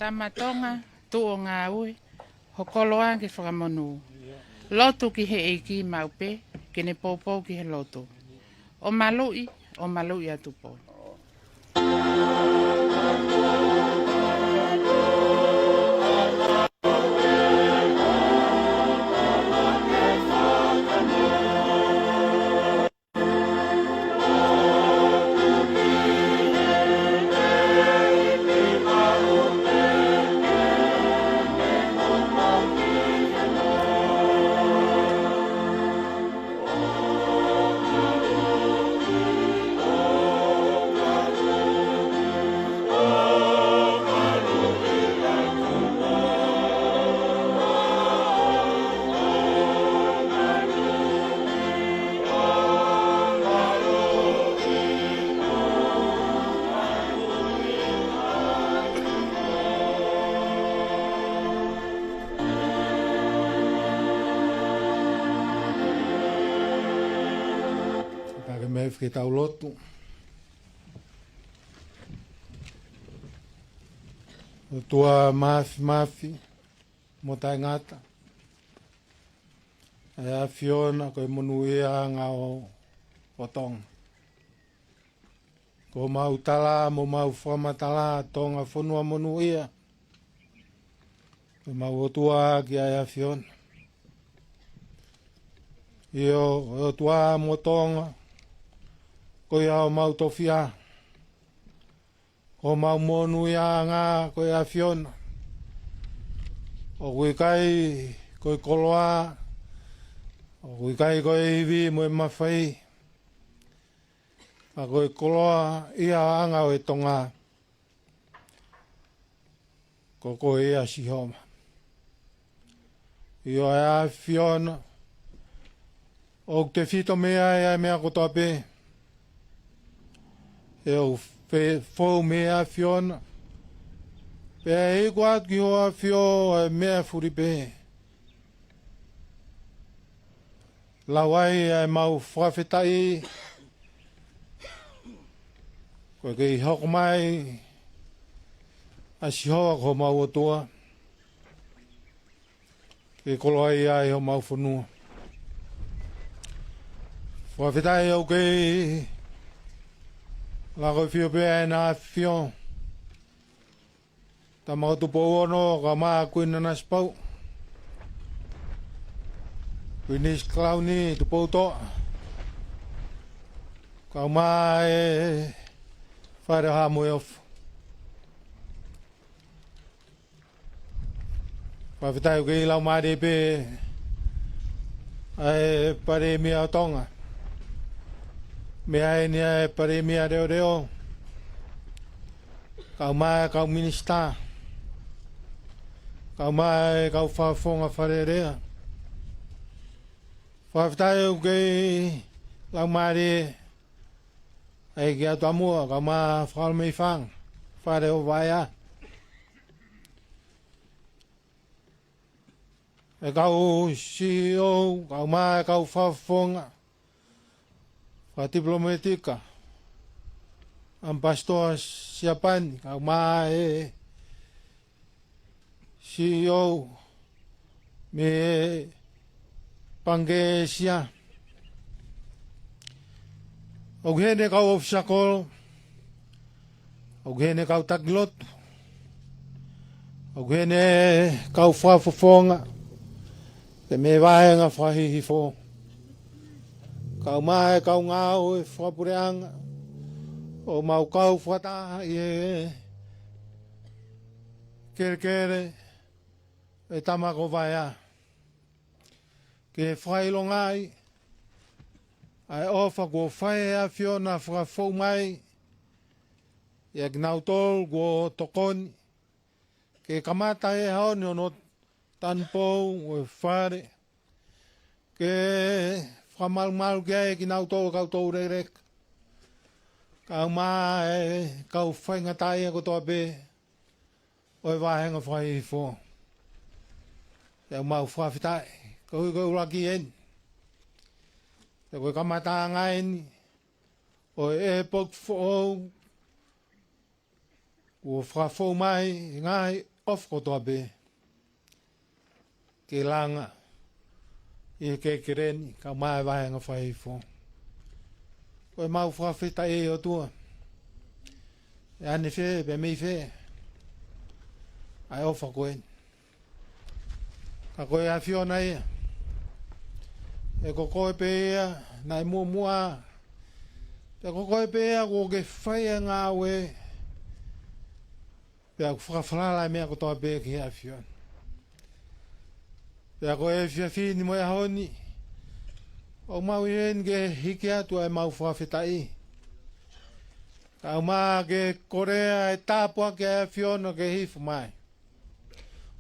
Tama Tonga, tuʻu ʻo ngāue, ho koloa ke fakamonū. Lotu ki he ʻEiki maʻu pē, ke ne poupou ki he lotu. ʻO maluʻi, ʻo maluʻi ʻa Tupou. Ka ke meʻa ke tau lotu. ʻOtua mafimafi mo taʻengata, ʻa e ʻAfiona ko e monūʻiaʻanga ʻo, ʻo Tonga. Ko homau tala mo homau fakamatala, Tonga fonua monūʻia, ko homau ʻOtua ki ai ʻAfiona. ʻIo, ʻOtua mo Tonga, ko ia homau tofiʻa, ko homau monūʻiaʻanga ko e ʻAfiona. ʻOku ʻikai ko e koloa, ʻoku ʻikai ko e ivi mo e mafai, ka ko e koloaʻiaʻanga ʻo e Tonga, ko koe ia Sihova. ʻIo ʻa e ʻAfiona, ʻoku tefito mei ai ʻa e meʻa kotoa pē. ʻE ʻoku fou mei he ʻAfiona, pea ʻe iku atu ki ho ʻAfio ʻa e meʻa fuli pē. Lau ai ʻa e mau fakafetaʻi, ko e kei hoko mai ʻa Sihova ko homau ʻOtua, ke koloaʻia ai homau fonua. Fakafetaʻi ʻoku kei laka ʻo fio pē ʻa ʻEna ʻAfio, Tama ko Tupou Ono, kae ʻumaʻā Kuini Nanasipauʻu, Kuini Sikalani Tupoutoʻa, kae ʻumaʻā e Fale ʻo Haʻa Moheofo. Fakafetaʻi ʻoku kei laumālie pē ʻa e Palēmia ʻo Tonga. Meʻa eni ʻa e Palēmia Leʻoleʻo, kae ʻumaʻā e kau minisitā, kae ʻumaʻā e kau fakafofonga Fale Alea. Fakafetaʻi ʻoku kei laumālie ʻa e ʻEiki ʻa Toʻa Muʻa, kae ʻumaʻā Fakaalomeifanga, Fale ʻo Vaea. E kau C E O, kae ʻumaʻā e kau fakafofonga fakatipilometika, ʻAmipasitoa Siapani, kae ʻumaʻā e C E O mei he Pangikē ʻĒsia. ʻOku ʻi heni e kau ʻōfisa kolo, ʻoku ʻi heni e kau taki lotu, ʻoku ʻi heni e kau fakafofonga, pea mei he vāhenga fakahihifo, kae ʻumaʻā e kau ngāue fakapuleʻanga, ʻo mau kau fakataha ʻi he kelekele ʻo e Tama ko Vaea, ke fakaʻilongaʻi ʻa e ʻofa kuo fai ʻe he ʻAfiona fakafou mai ʻiate kinautolu kuo tokoni ke kamata he ʻaho ni hono tanupou ʻo e Fale, ke fakamalumalu ki ai kinautolu kau toulekeleka, kae ʻumaʻā e kau faingataʻaʻia kotoa pē ʻo e vāhenga fakahihifo. Pea mau fakafetaʻi, koeʻuhi ko e ʻuluaki eni, pea ko e kamataʻanga eni ʻo e ʻepoki foʻou kuo fakafou mai he ngaahi ʻofa kotoa pē ke langa ʻi he kelekele ni, kae ʻumaʻā e vāhenga fakahihifo. Ko ʻemau fakafetaʻi ʻOtua, ʻe ʻanefē pea mei fē ʻa e ʻofa ko eni? Ka ko e ʻAfiona ia. He ko koe pē ia naʻe muʻomuʻa. Pea ko koe pē ia kuo ke fai e ngāue. Pea ʻoku fakafalala e meʻa kotoa pē ki he ʻAfiona. Pea ko e efiafi ni mo e ʻaho ni, ʻoku mau ʻi heni ke hiki atu ʻa ʻemau fakafetaʻi. Kae ʻumaʻā ke kole ʻa e tāpuaki ʻa e ʻAfiona ke hifo mai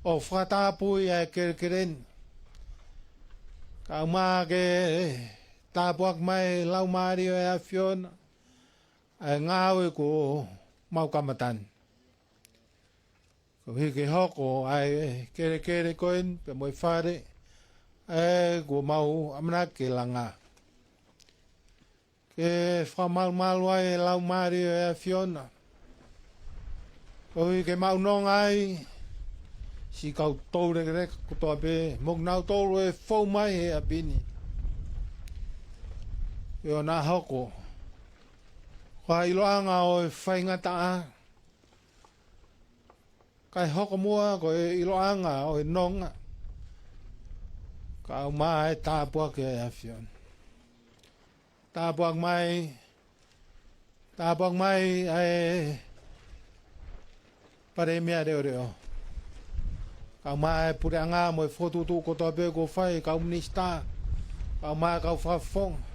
ʻo fakatapui ʻa e kelekele ni. Kae ʻumaʻā ke tāpuaki mai e Laumālie ʻo e ʻAfiona ʻa e ngāue kuo mau kamata ni. Koeʻuhi ke hoko ʻa e kelekele ko eni pea mo e fale ʻa ē kuo mau ʻamanaki ke langa, ke fakamalumalu ai e Laumālie ʻo e ʻAfiona. Koeʻuhi ke maʻu nonga ai siʻi kau toulekeleka kotoa pē mo kinautolu ʻe fou mai he ʻapi ni. ʻIo, naʻa hoko ko ha ʻiloʻanga ʻo e faingataʻa, kae hoko muʻa ko e ʻiloʻanga ʻo e nonga, kae ʻumaʻā e tāpuaki ʻa e ʻAfiona. Tāpuaki mai, tāpuaki mai ʻa e Palēmia Leʻoleʻo, kae ʻumaʻā e puleʻanga mo e fokotuʻutuʻu kotoa pē kuo fai, kau minisitā, kae ʻumaʻā e kau fakafofonga.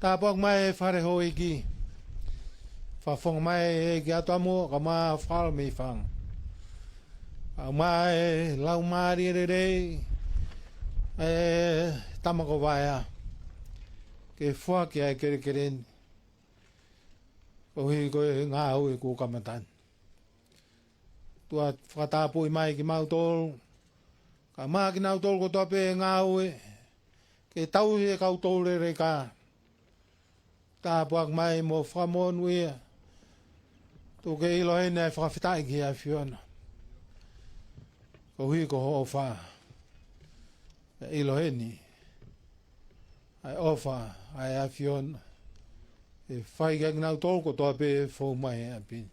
Tāpuaki mai e fale houʻeiki. Fakafofonga mai e ʻEiki Atoa Moa kae ʻumaʻā Fakaalofi Meifanga, kae ʻumaʻā e Laumālie Lelei ʻa e Tama ko Vaea, ke foaki ʻa e kelekele ni koeʻuhi ko e ngāue kuo kamata ni. ʻOtua, fakatapui mai kimautolu, kae ʻumaʻā kinautolu kotoa pē ʻe ngāue, ke tauhi e kau toulekeleka. Tāpuaki mai mo fakamonūʻia. Tuku ke ʻilo heni ʻa e fakafetaʻi ki he ʻAfiona koeʻuhi ko hoʻo ʻofa. Pea ʻilo heni ʻa e ʻofa ʻa e ʻAfiona ʻe fai kiate kinautolu kotoa pē ʻe fou mai he ʻapi ni.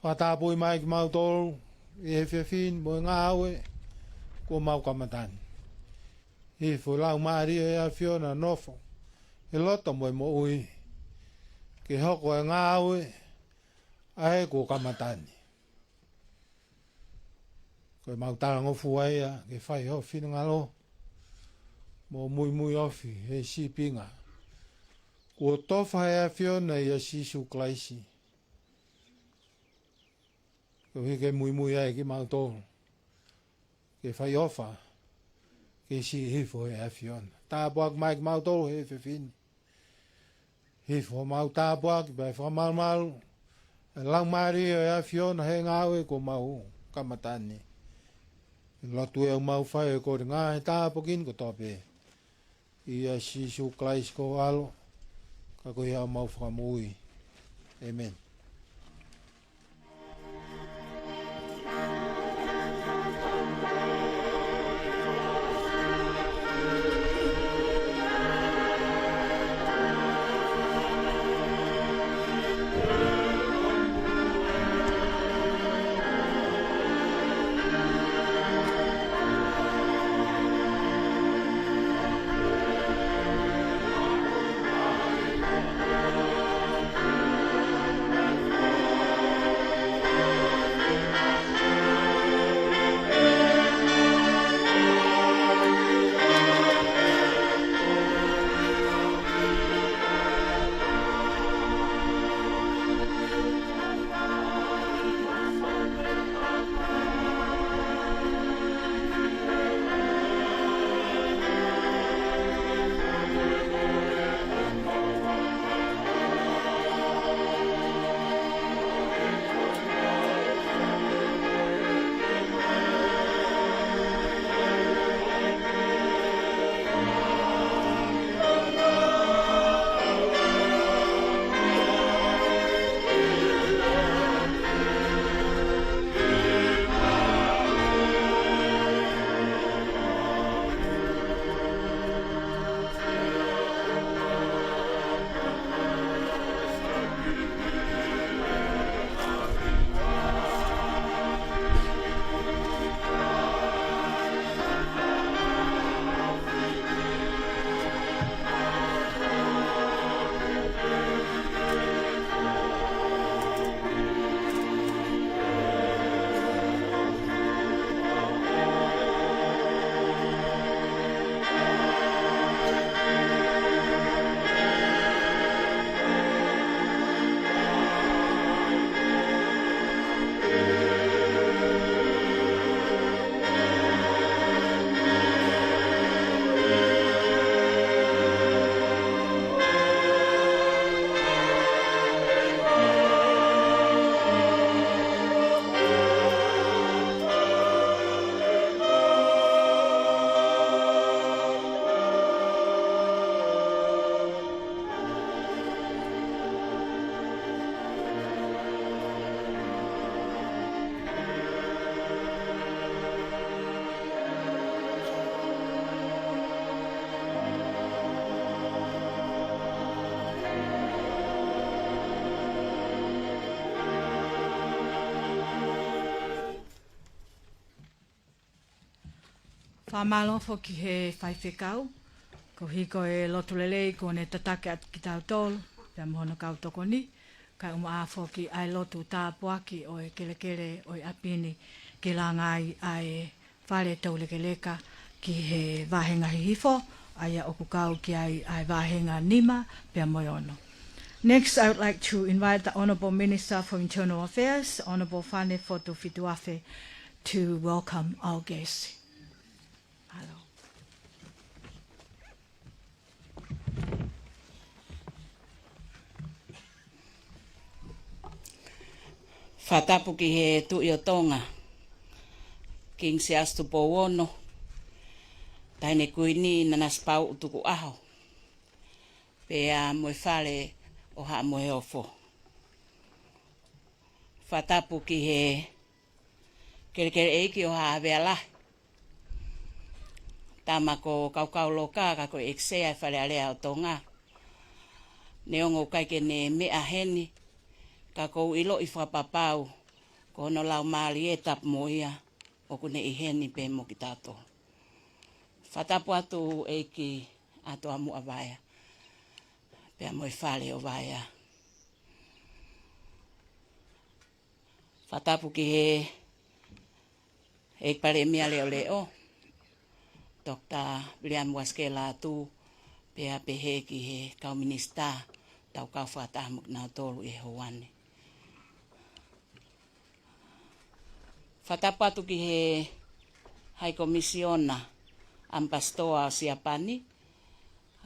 Fakatapui mai kimautolu ʻi he efiafi ni mo e ngāue kuo mau kamata ni. Hifo e Laumālie ʻo e ʻAfiona ʻo nofo he loto mo e moʻui, ke hoko e ngāue ʻa ē kuo kamata ni. Ko ʻemau talangofua ia ke fai ho finangalo mo muimui ofi he sīpinga kuo tofa he ʻAfiona ʻia Sīsū Kalaisi, koeʻuhi ke muimui ai kimautolu ke fai ʻofa ke siʻi hifo he ʻAfiona. Tāpuaki mai kimautolu he efiafi ni. Hifo homau tāpuaki pea fakamalumalu e Laumālie ʻo e ʻAfiona he ngāue kuo mau kamata ni. Lotu ē ʻoku mau fai e kole ngā he tāpuaki ni kotoa pē ʻia Sīsū Kalaisi ko ho ʻAlo, ka ko ia homau Fakamoʻui. ʻĒmeni. Fakamālō foki he faifekau, koeʻuhi ko e lotu lelei kuo ne tataki atu kitautolu, pea mo hono kau tokoni, kae ʻumaʻā foki ʻa e lotu tāpuaki ʻo e kelekele ʻo e ʻapi ni ke langa ai ʻa e fale toulekeleka ki he vāhenga hihifo, ʻa ia ʻoku kau ki ai ʻa e vāhenga nima pea mo e ono. Next, I would like to invite the Honourable Minister for Internal Affairs, Honourable Fane Fotu Fituafe, to welcome our guests. Hello. Fakatapu ki he Tuʻi ʻo Tonga, King Siaosi Tupou Ono, Taʻahine Kuini Nanasipauʻu Tukuʻaho, pea mo e Fale ʻo Haʻa Moheofo. Fakatapu ki he Kelekele ʻEiki ʻo Haʻa Havea Lahi, tama ko Kaukauloka, ka ko e ʻEiki Sea ʻo e Fale Alea ʻo Tonga. Neongo ʻoku ʻikai ke ne meʻa heni, ka ʻoku ou ʻiloʻi fakapapau ko hono laumālie tapu mo ia ʻoku ne ʻi heni pea mo kitautolu. Fakatapu atu ʻEiki ʻa Toamuʻa Vaea, pea mo e Fale ʻo Vaea. Fakatapu ki he ʻEiki Palēmia Leʻoleʻo, Doctor Viliami Uasikehe Lātū, pea pehē ki he kau minisitā, tau kau fakataha mo kinautolu ʻi he houa ni. Fakatapu atu ki he High Commissioner, Ambassador ʻo Siapani,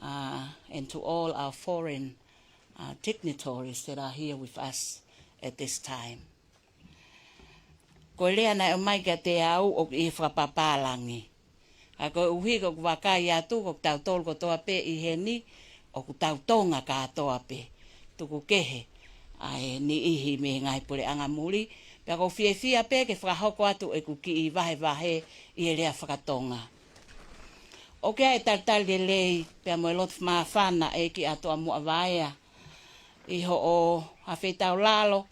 uh, and to all our foreign, uh, dignitaries that are here with us at this time. Ko e lea naʻe ʻomai kiate au ʻoku ʻi he fakapapālangi. Ka koeʻuhi ko ʻeku vakai atu ko kitautolu kotoa pē ʻi heni, ʻoku tau Tonga kātoa pē. Tuku kehe ʻa e niʻihi mei he ngaahi puleʻanga muli, pea ʻoku ou fiefia pē ke fakahoko atu ʻeku kiʻi vahevahe ʻi he lea fakatonga. ʻOku ʻi ai e talitali lelei pea mo e loto māfana ʻEiki ʻa Toamuʻa Vaea ʻi hoʻo hafeitau lalo,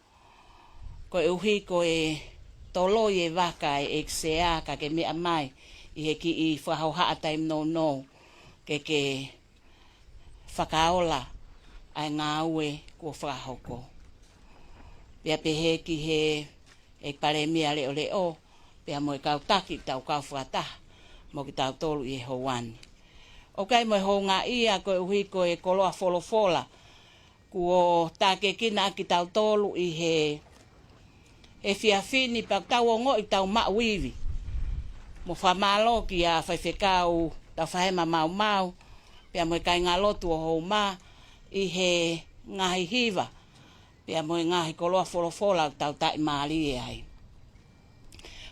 koeʻuhi ko e toloi e vaka ʻa e ʻEiki Sea ka ke meʻa mai ʻi he kiʻi fakahohaʻa taimi nounou ke ke fakaola ʻa e ngāue kuo fakahoko. Pea pehē ki he ʻEiki Palēmia Leʻoleʻo, pea mo e kau taki tau kau fakataha mo kitautolu ʻi he houa ni. ʻOku ʻi ai mo e houngaʻia koeʻuhi ko e koloa folofola kuo tākiekina ʻaki kitautolu ʻi he efiafi ni, pea tau ongoʻi tau maʻu ivi. Mo fakamālō kia Faifekau Taufahema Maumau, pea mo e kāingalotu ʻo Houma ʻi he ngaahi hiva, pea mo e ngaahi koloa folofola ʻoku tau taʻimālie ai.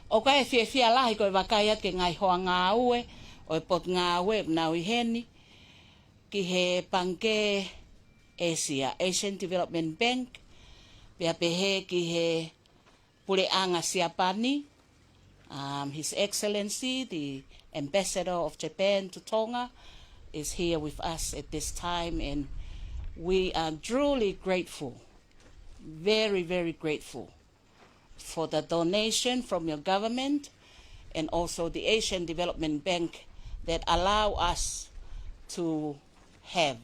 ʻOku ʻi ai e fiefia lahi ko e vakai atu ki he ngaahi hoa ngāue ʻo e Potungāue ʻoku nau ʻi heni, ki he Pangikē ʻĒsia, Asian Development Bank, pea pehē ki he Puleʻanga Siapani, um, His Excellency, the Ambassador of Japan to Tonga, is here with us at this time, and we are truly grateful, very, very grateful for the donation from your government and also the Asian Development Bank that allow us to have,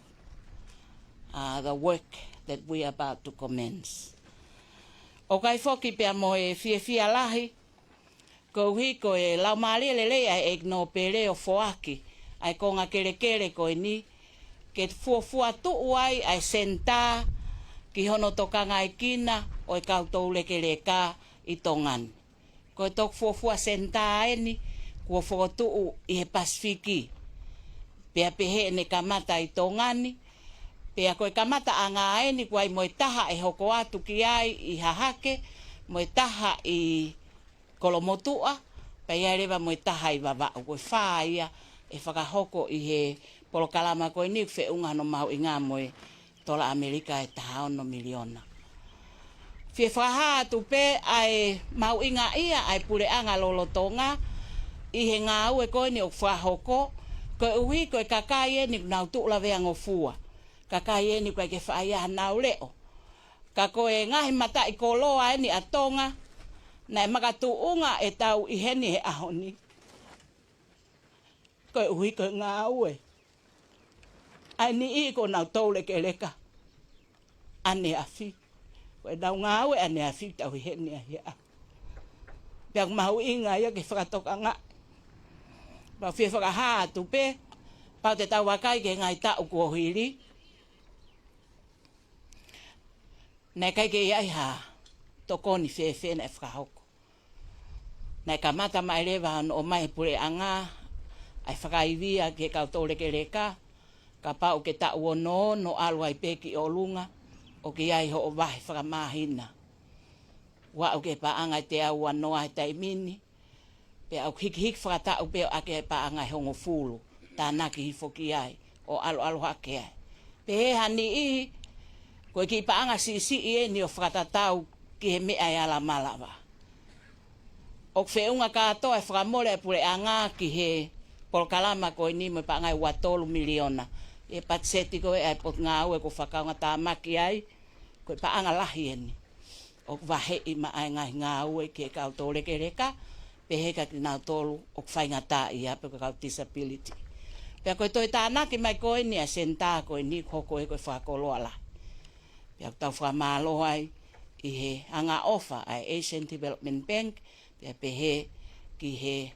uh, the work that we are about to commence. ʻOku ʻi ai foki pea mo e fiefia lahi, koeʻuhi ko e laumālie lelei ʻa e ʻEiki Nōpele ʻo foaki ʻa e konga kelekele ko eni, ke fuofua tuʻu ai ʻa e senitā ki hono tokangaekina ʻo e kau toulekeleka ʻi Tonga ni. Ko e toki fuofua senitā eni kuo fokotuʻu ʻi he Pasifiki. Pea pehē ʻene kamata ʻi Tonga ni, pea ko e kamataʻanga eni kuo ʻi ai mo e taha ʻe hoko atu ki ai ʻi Hahake, mo e taha ʻi Kolomotuʻa, pea ʻi ai leva mo e taha ʻi Vavaʻu. Ko e fā ia ʻe fakahoko ʻi he polokalama ko eni, feʻunga hono mahuʻinga mo e tola ʻAmelika ʻe taha ono miliona. Fie fakahā atu pē ʻa e mahuʻingaʻia ʻa e puleʻanga lolotonga ʻi he ngāue ko eni ʻoku fakahoko, koeʻuhi ko e kakai eni ʻoku nau tuʻu laveangofua, kakai eni ʻoku ʻikai ke fai hanau leʻo. Ka ko e ngaahi mataʻikoloa eni ʻa Tonga naʻe makatuʻunga ʻetau ʻi heni he ʻaho ni. Koeʻuhi ko e ngāue ʻa e niʻihi ko ʻenau toulekeleka ʻaneafi. Ko ʻenau ngāue ʻaneafi ʻoku tau ʻi heni ai he ʻaho. Pea ʻoku mahuʻinga ia ke fakatokangaʻi. Pea ʻoku ou fie fakahā atu pē, kapau te tau vakai ki he ngaahi taʻu kuo hili, naʻe ʻikai ke ʻi ai ha tokoni fēfē naʻe fakahoko. Naʻe kamata mai leva hono ʻomai ʻe he puleʻanga ʻa e fakaivia ki he kau toulekeleka, kapau ʻoku ke taʻu ono ono ʻalu ai pē ki ʻolunga, ʻoku ʻi ai hoʻo vahe fakamāhina. Ua ʻoku ke paʻanga ʻe teau ua noa he taimi ni, pea ʻoku hikihiki fakataʻu pē ʻo ʻoange e paʻanga ʻe hongofulu, tānaki hifo ki ai, ʻo ʻaluʻalu hake ai. Pehē ha niʻihi, ko e kiʻi paʻanga siʻisiʻi eni ʻo fakatatau ki he meʻa ʻe ala malava. ʻOku feʻunga kātoa e fakamole ʻa e puleʻanga ki he polokalama ko eni mo e paʻanga ʻe ua tolu miliona. ʻI he patiseti ko ē ʻa e potungāue ʻoku ou fakaongoʻi tāmaki ai, ko e paʻanga lahi eni ʻoku vaheʻi maʻa e ngaahi ngāue ki he kau toulekeleka, pehē kia kinautolu ʻoku faingataʻaʻia pe ko e kau disability. Pea ko e toe tānaki mai ko eni ʻa e senitā ko eni ʻoku hoko ē ko e fakakoloa lahi. Pea ʻoku tau fakamālō ai ʻi he angaʻofa ʻa e Asian Development Bank, pea pehē ki he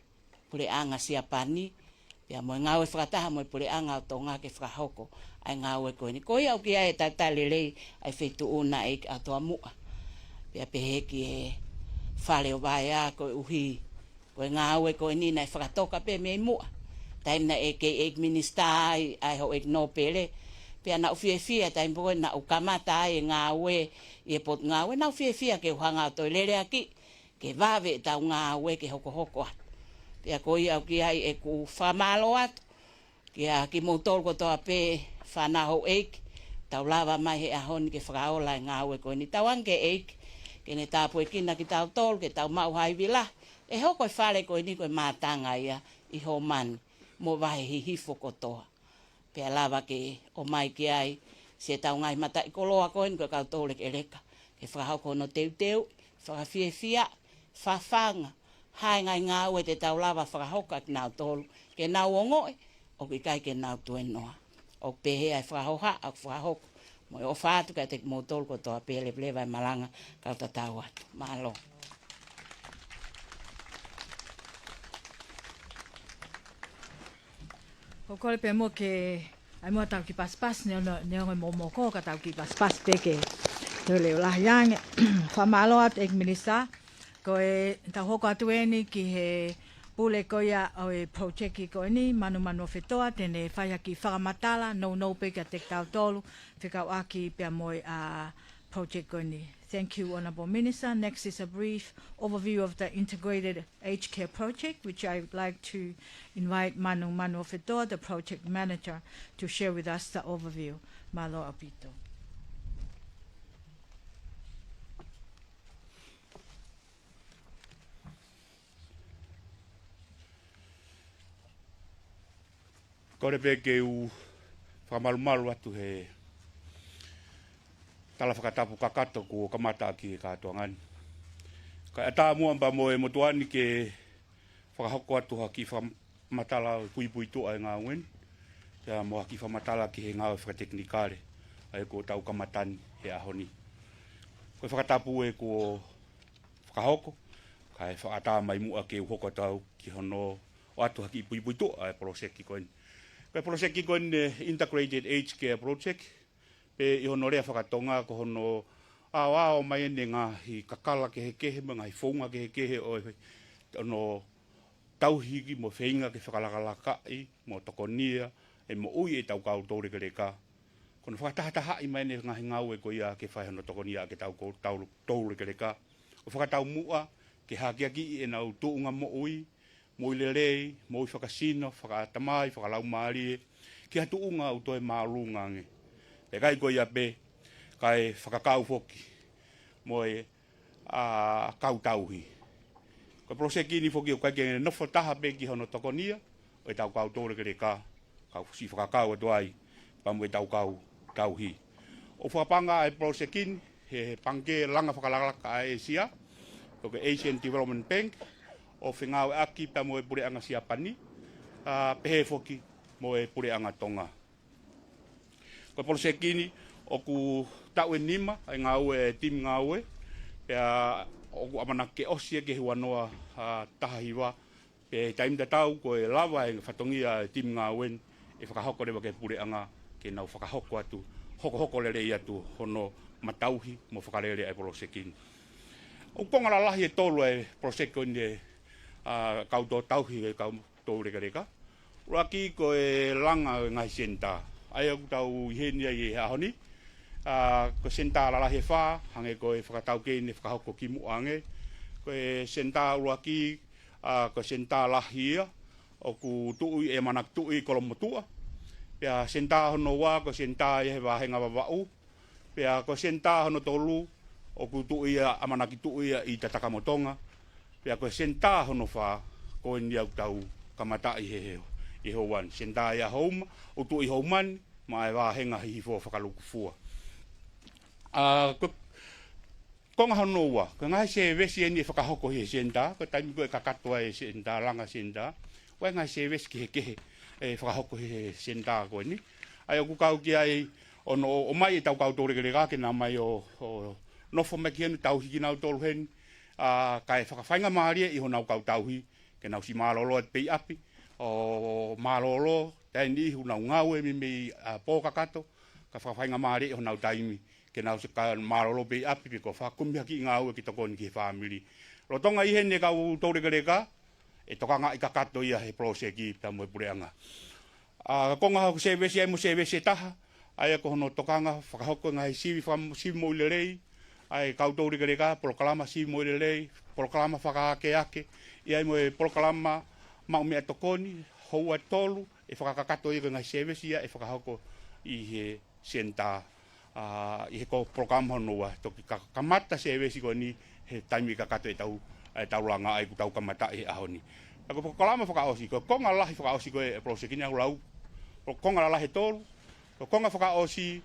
puleʻanga Siapani, pea mo e ngāue fakataha mo e puleʻanga ʻo Tonga ke fakahoko ʻa e ngāue ko eni. Ko ia ʻoku ʻi ai e talitali lelei ʻa e feituʻu na ʻEiki ʻa Toamuʻa. Pea pehē ki he fale ʻo Vaea koeʻuhi ko e ngāue ko eni naʻe fakatoka pē mei muʻa. Taimi naʻe kei ʻEiki Minisitā ai ʻa e houʻeiki nōpele. Pea naʻa ku fiefia taimi pē ko ē naʻa ku kamata ai e ngāue ʻi he potungāue, naʻa ku fiefia ke u hanga ʻo toe leleakiʻi ke vave ʻetau ngāue ke hokohoko atu. Pea ko ia ʻoku ʻi ai ʻeku fakamālō atu kia kimoutolu kotoa pē fānau houʻeiki, tau lava mai he ʻaho ni ke fakaola e ngāue ko eni. Tauange ki he ʻEiki ke ne tāpuekina kitautolu ke tau maʻu ha ivi lahi, ʻe hoko e fale ko eni ko e mātanga ia ʻi Hōmani mo Vahe Hihifo kotoa. Pea lava ke ʻomai ki ai siʻetau ngaahi mataʻikoloa ko eni ko e kau toulekeleka, ke fakahoko hono teuteu, fakafiefia, fafanga, ha ngaahi ngāue te tau lava fakahoko kia kinautolu, ke nau ongoʻi ʻoku ʻikai ke nau tuēnoa. ʻOku pehē ʻa e fakahohaʻa ʻoku fakahoko, mo e ʻofa atu kiate kimoutolu kotoa pē, leveleva e malanga, kau tatau atu. Mālō. ʻOku ou kole pē muʻa ke, ʻai muʻa tau kiʻi pasipasi, neongo, neongo e momoko, ka tau kiʻi pasipasi pē ke leʻo lahi ange. Fakamālō atu ʻEiki Minisitā, ko e tau hoko atu eni ki he pule ko ia ʻo e project ko eni, Manumanuofetoa, te ne fai ha kiʻi fakamatala nounou pē kiate kitautolu, fekauʻaki pea mo e, ʻa, project ko eni. Thank you, Honourable Minister. Next is a brief overview of the integrated aged care project, which I would like to invite Manumanuofetoa, the project manager, to share with us the overview. Mālō ʻaupito. Kole pē ke u fakamalumalu atu he tala fakatapu kakato kuo kamata ʻaki e kātoanga ni. Kae ʻatā muʻa pea mo e motuʻa ni ke fakahoko atu ha kiʻi fakamatala ʻo e puipuituʻa e ngāue ni, pea mo ha kiʻi fakamatala ki he ngāue fakatekinikale ʻa ia kuo tau kamata ni he ʻaho ni. Ko e fakatapu ē kuo fakahoko, kae fakaʻatā mai muʻa ke u hoko atu au ki hono ʻoatu ha kiʻi puipuituʻa ʻa e poloseki ko eni. Ko e poloseki ko eni, e Integrated Aged Care Project, pe ʻi hono lea fakatonga ko hono aoao mai ʻene ngaahi kakala kehekehe, mo e ngaahi founga kehekehe ʻo e, hono tauhi ki mo feinga ke fakalakalakaʻi mo tokonia e moʻui ʻetau kau toulekeleka. Ko hono fakatahatahaʻi mai ʻene ngaahi ngāue ko ia ke fai hono tokonia ʻaki ʻetau kau tau-, toulekeleka, ʻo fakataumuʻa ke hakeakiʻi ʻenau tuʻunga moʻui, moʻui lelei, moʻui fakasino, fakaʻatamai, fakalaumālie, ki ha tuʻunga ʻoku toe māʻolunga ange. Pea ʻikai ko ia pē, kae fakakau foki mo e, ʻa, kau tauhi. Ko e poloseki ni foki ʻoku ʻikai ke nofo taha pē ki hono tokonia ʻo ʻetau kau toulekeleka, kau siʻi fakakau atu ai pea mo ʻetau kau tauhi. ʻOku fakapanga ʻa e poloseki ni he, he Pangikē Langa Fakalakalaka ʻa ʻĒsia, ko e Asian Development Bank, ʻo fengāueʻaki pea mo e puleʻanga Siapani, ʻa, pehē foki mo e Puleʻanga Tonga. Ko e poloseki ni ʻoku taʻu ʻe nima ʻa e ngāue ʻa e timi ngāue, pea ʻoku ʻamanaki ke ʻosi ia ki he ua noa, ʻa, taha hiva, pea ʻi he taimi tatau ko e lava e fatongia ʻa e timi ngāue ni ʻe fakahoko leva ki he Puleʻanga ke nau fakahoko atu, hokohoko lelei atu hono matauhi mo fakalele ʻa e poloseki ni. ʻOku konga lalahi ʻe tolu ʻa e poloseki ko eni ʻa e, ʻa, kau tō tauhi ʻa e kau toulekeleka. ʻUluaki ko e langa ʻo e ngaahi senitā. ʻA ia ʻoku tau ʻi heni ai he ʻaho ni. ʻA, ko e senitā lalahi ʻe fā, hangē ko e fakataukei ne fakahoko kimuʻa ange. Ko e senitā ʻuluaki, ʻa, ko e senitā lahi ia, ʻoku tuʻu ʻi, ʻe ʻamanaki tuʻu ʻi Kolomotuʻa. Pea senitā hono ua, ko e senitā ia he vāhenga Vavaʻu. Pea ko e senitā hono tolu, ʻoku tuʻu ia, ʻamanaki tuʻu ia ʻi Tatakamotonga. Pea ko e senitā hono fā, ko eni ʻoku tau kamataʻi he, he, ʻi he ʻaho ni. Senitā ia Houma, ʻoku tuʻu ʻi Houma ni, maʻa e vāhenga Hihifo Fakalukufua. ʻA, ko, konga hono ua, ko e ngaahi sēvesi eni ʻe fakahoko he senitā, ko e taimi ko ē ʻe kakato ai e senitā, langa senitā, ʻoku ʻi ai e ngaahi sēvesi kehekehe ʻe fakahoko he senitā ko eni. ʻA ia ʻoku kau ki ai ʻo nau ō mai ʻetau kau toulekeleka ke nau ō mai ʻo, ʻo nofo mai ki heni tauhi kinautolu heni, ʻa, kae fakafaingamālie ʻi honau kau tauhi, ke nau siʻi mālōlō atu pē ʻi ʻapi, ʻo mālōlō, taimi ʻoku nau ngāue meimei, ʻa, pō kakato, kae fakafaingamālie ʻi honau taimi, ke nau siʻi ka mālōlō pē ʻi ʻapi pe ko e fakakumi ha kiʻi ngāue ke tokoni ki he fāmili. Lolotonga ʻi heni e kau toulekeleka, ʻe tokangaʻi kakato ia he poloseki pea mo e Puleʻanga. ʻA, konga ʻoku sēvesi ai mo e sēvesi ʻe taha, ʻa ia ko hono tokanga fakahoko e ngaahi sivi faka-, sivi moʻui lelei ʻa e kau toulekeleka, polokalama sivi moʻui lelei, polokalama fakaakeake, ʻi ai mo e polokalama maʻu meʻatokoni, houa ʻe tolu, ʻe fakakakato ia ko e ngaahi sēvesi ia ʻe fakahoko ʻi he senitā, ʻa, ʻi he ko e polokalama hono ua, toki ka-, kamata sēvesi ko eni he taimi ʻe kakato ʻetau, ʻetau langa ai ʻoku tau kamataʻi he ʻaho ni. Pea ko e polokalama fakaʻosi, ko e konga lahi fakaʻosi ko ē e poloseki ni ʻoku lau, ko e konga lalahi ʻe tolu, ko e konga fakaʻosi,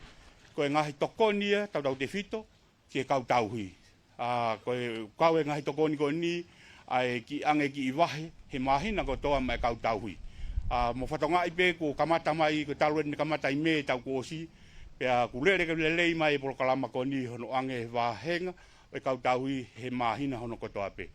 ko e ngaahi tokoni ia, tautautefito ki he kau tauhi. ʻA, ko e kau e ngaahi tokoni ko eni, ʻa e kiʻi ʻange kiʻi vahe he māhina kotoa maʻa e kau tauhi. ʻA, mo fatongia pē kuo kamata mai, ko e talu eni kamata ʻi Mē taʻu kuo ʻosi, pea kuo lele ke lelei mai e polokalama ko eni hono ʻange vāhenga ʻo e kau tauhi he māhina hono kotoa pē.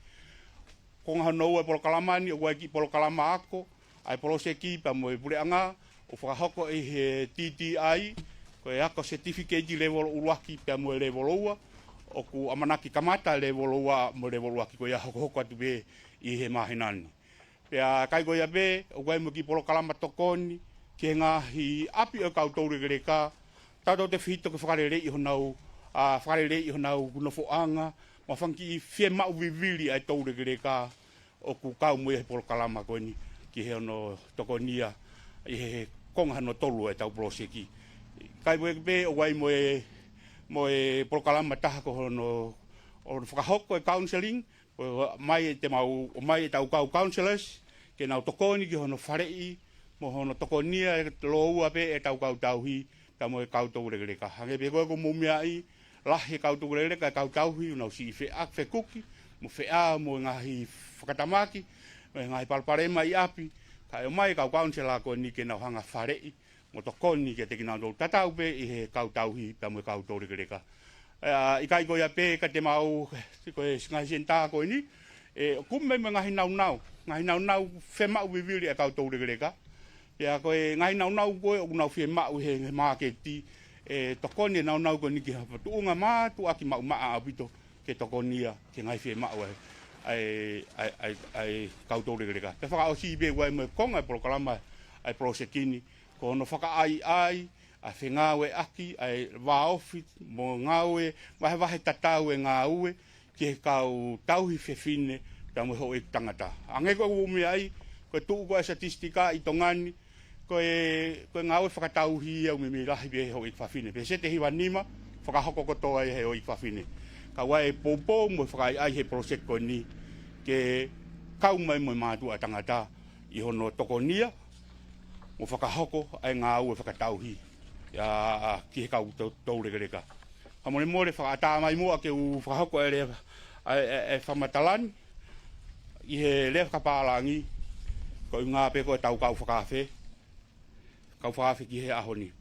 Konga hono ua e polokalama ni, ʻoku ʻi ai e kiʻi polokalama ako ʻa e poloseki pea mo e Puleʻanga, ʻoku fakahoko ʻi he T T I, ko e ako certificate level ʻuluaki pea mo e level ua, ʻoku ʻamanaki kamata level ua mo e level ʻuluaki ko ia hokohoko atu pē ʻi he māhina ni. Pea ʻikai ko ia pē, ʻoku ʻi ai mo e kiʻi polokalama tokoni ki he ngaahi ʻapi ʻo e kau toulekeleka, tautautefito ke fakaleleiʻi honau, ʻa, fakaleleiʻi honau nofoʻanga, mo e fanga kiʻi fiemaʻu vivili ʻa e toulekeleka ʻoku kau mo ia he polokalama ko eni ki he hono tokonia ʻi he konga hono tolu ʻetau poloseki. ʻIkai ko ia pē, ʻoku ʻi ai mo e, mo e polokalama ʻe taha ko hono, hono fakahoko e counseling, ʻo mai ʻe te mau, ʻo mai ʻetau kau counsellors, ke nau tokoni ki hono faleʻi, mo hono tokonia e lōua pē ʻetau kau tauhi, pea mo e kau toulekeleka. Hangē pē ko ē ʻoku mou meaʻi, lahi e kau toulekeleka, e kau tauhi, ʻoku nau siʻi feʻa-, fekuki, mo feʻao mo e ngaahi fakatamaki, mo e ngaahi palopalema ʻi ʻapi, kae ʻomai e kau counsellor ko eni ke nau hanga faleʻi, mo tokoni kiate kinautolu tatau pē ʻi he kau tauhi pea mo e kau toulekeleka. ʻA, ʻikai ko ia pē ka te mau, ko e ngaahi senitā ko eni, ʻe kumi mai mo e ngaahi naunau, ngaahi naunau fiemaʻu vivili ʻa e kau toulekeleka. Pea ko e ngaahi naunau ko ē ʻoku nau fiemaʻu he, he māketi, ʻe tokoni e naunau ko eni ki ha tuʻunga mātuʻaki maʻumaʻa ʻaupito ke tokonia ki he ngaahi fiemaʻu ʻa e, ʻa e, ʻa e, ʻa e, ʻa e kau toulekeleka. Pea fakaʻosi pē ʻoku ʻi ai mo e konga e polokalama ʻa e poloseki ni, ko hono fakaʻaiʻai ʻa e fengāueʻaki ʻa e vāofi mo e ngāue, vahevahe tatau e ngāue ki he kau tauhi fefine pea mo e houʻeiki tangata. Hangē ko ʻeku meaʻi, ko e tuʻu ko ē e sitātisitika ʻi Tonga ni, ko e, ko e ngāue fakatauhi ia ʻoku meimei lahi pē he houʻeiki fafine. Pē seti hiva nima, fakahoko kotoa ia he houʻeiki fafine. Ka ʻoku ʻi ai e poupou mo e fakaʻaiʻai he poloseki ko eni ke kau mai mo e mātuʻa tangata ʻi hono tokonia, mo fakahoko ʻa e ngāue fakatauhi, ʻa, ki he kau tou-, toulekeleka. Fakamolemole fakaʻatā mai muʻa ke u fakahoko e lea, ʻa e, ʻa e, ʻa e fakamatala ni, ʻi he lea fakapālangi, Ko e ʻuhinga pē ko ʻetau kau fakaafe. Kau fakaafe ki he ʻaho ni.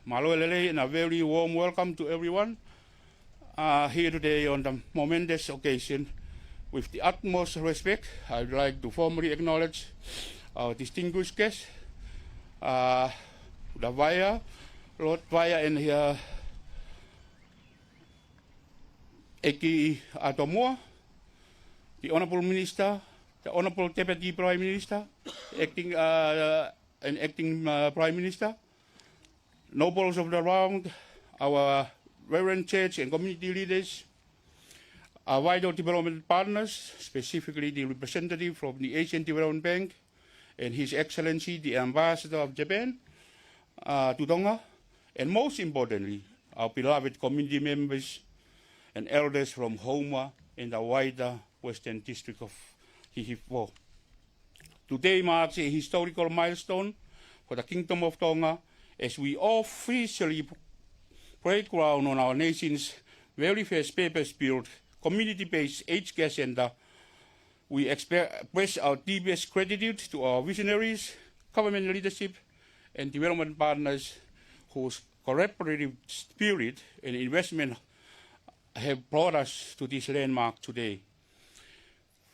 Mālō e lelei and a very warm welcome to everyone uh, here today on the momentous occasion. With the utmost respect, I would like to formally acknowledge our distinguished guest, uh, the Vice, Lord Vice and uh, ʻEiki Atomua, the Honourable Minister, the Honourable Deputy Prime Minister, acting uh, and acting uh, Prime Minister, nobles of the realm, our reverend church and community leaders, our vital development partners, specifically the representative from the Asian Development Bank and His Excellency the Ambassador of Japan uh, to Tonga, and most importantly, our beloved community members and elders from Houma and the wider Western District of Hihifo. Today marks a historical milestone for the Kingdom of Tonga as we officially break ground on our nation's very first purpose-built, community-based aged care centre. We expe- express our deepest gratitude to our visionaries, government leadership, and development partners whose collaborative spirit and investment have brought us to this landmark today.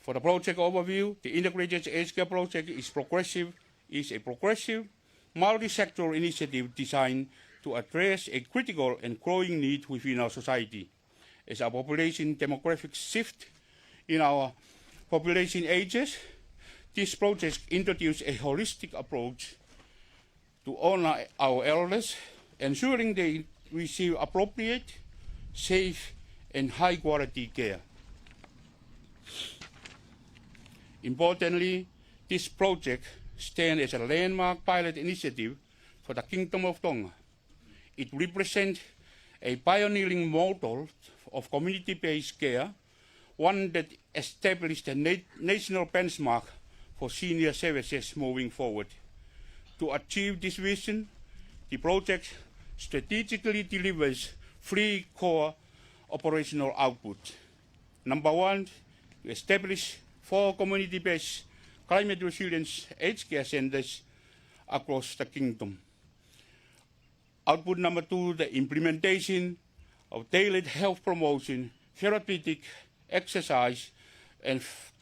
For the project overview, the integrated aged care project is progressive, is a progressive, multi-sectoral initiative designed to address a critical and growing need within our society. As our population demographics shift in our population ages, this project introduces a holistic approach to honour our elders, ensuring they receive appropriate, safe, and high-quality care. Importantly, this project stands as a landmark pilot initiative for the Kingdom of Tonga. It represents a pioneering model of community-based care, one that established a na- national benchmark for senior services moving forward. To achieve this vision, the project strategically delivers three core operational outputs. Number one, to establish four community-based climate resilience aged care centres across the kingdom. Output number two, the implementation of tailored health promotion, therapeutic exercise, and f-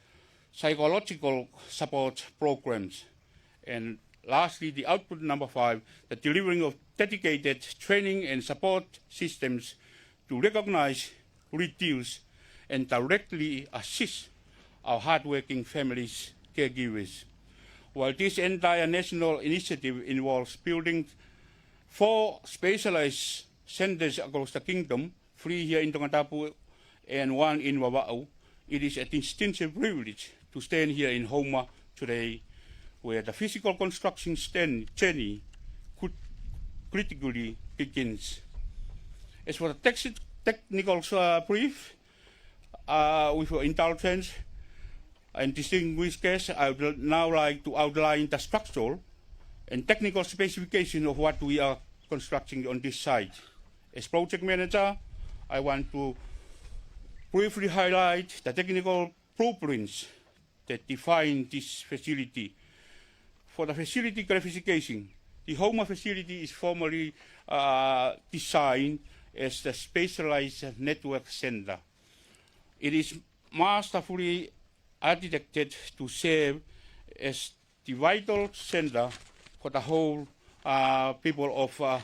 psychological support programs. And lastly, the output number five, the delivering of dedicated training and support systems to recognise, reduce, and directly assist our hardworking families, caregivers. While this entire national initiative involves building four specialised centres across the kingdom, three here in Tongatapu and one in Vavaʻu, it is a distinctive privilege to stand here in Houma today, where the physical construction stand journey could critically begins. As for the tex- technical uh, brief, uh, with your indulgence and distinguished guests, I would now like to outline the structural and technical specification of what we are constructing on this site. As project manager, I want to briefly highlight the technical blueprints that define this facility. For the facility clarification, the Houma facility is formally uh, designed as the specialized network center. It is masterfully architected to serve as the vital center for the whole uh, people of uh,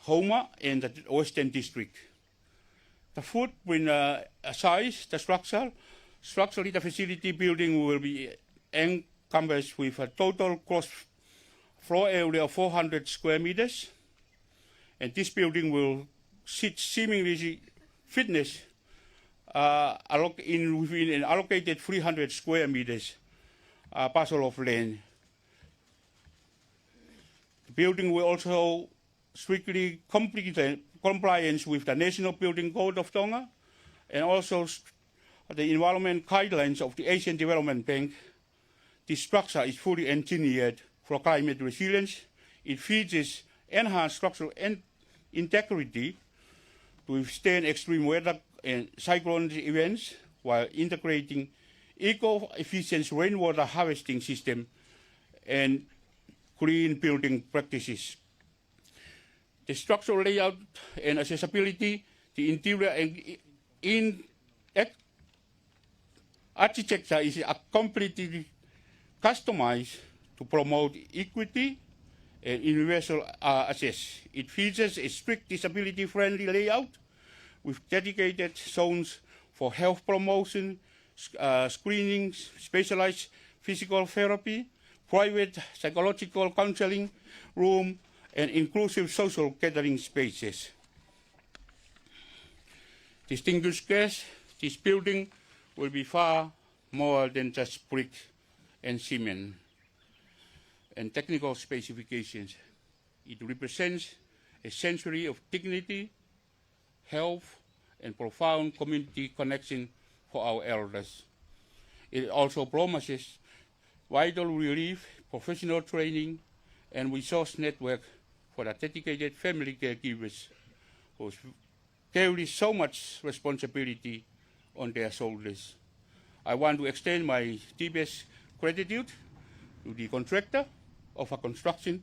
Houma and the Western District. The footprint uh, size, the structure, structurally the facility building will be encompassed with a total gross floor area of four hundred square meters, and this building will sit seemingly fitness uh, alloc- in within an allocated three hundred square meters uh, parcel of land. The building will also strictly compli- compliance with the National Building Code of Tonga and also st- the environment guidelines of the Asian Development Bank. The structure is fully engineered for climate resilience. It features enhanced structural en- integrity to withstand extreme weather and cyclone events while integrating eco-efficient rainwater harvesting system, and green building practices. The structural layout and accessibility, the interior and in architecture is a completely customized to promote equity and universal, uh, access. It features a strict disability-friendly layout with dedicated zones for health promotion, sc-, uh, screenings, specialized physical therapy, private psychological counseling room, and inclusive social gathering spaces. Distinguished guests, this building will be far more than just brick and cement and technical specifications. It represents a century of dignity, health, and profound community connection for our elders. It also promises vital relief, professional training, and resource network for the dedicated family caregivers whose carry so much responsibility on their shoulders. I want to extend my deepest gratitude to the contractor, Offa Construction,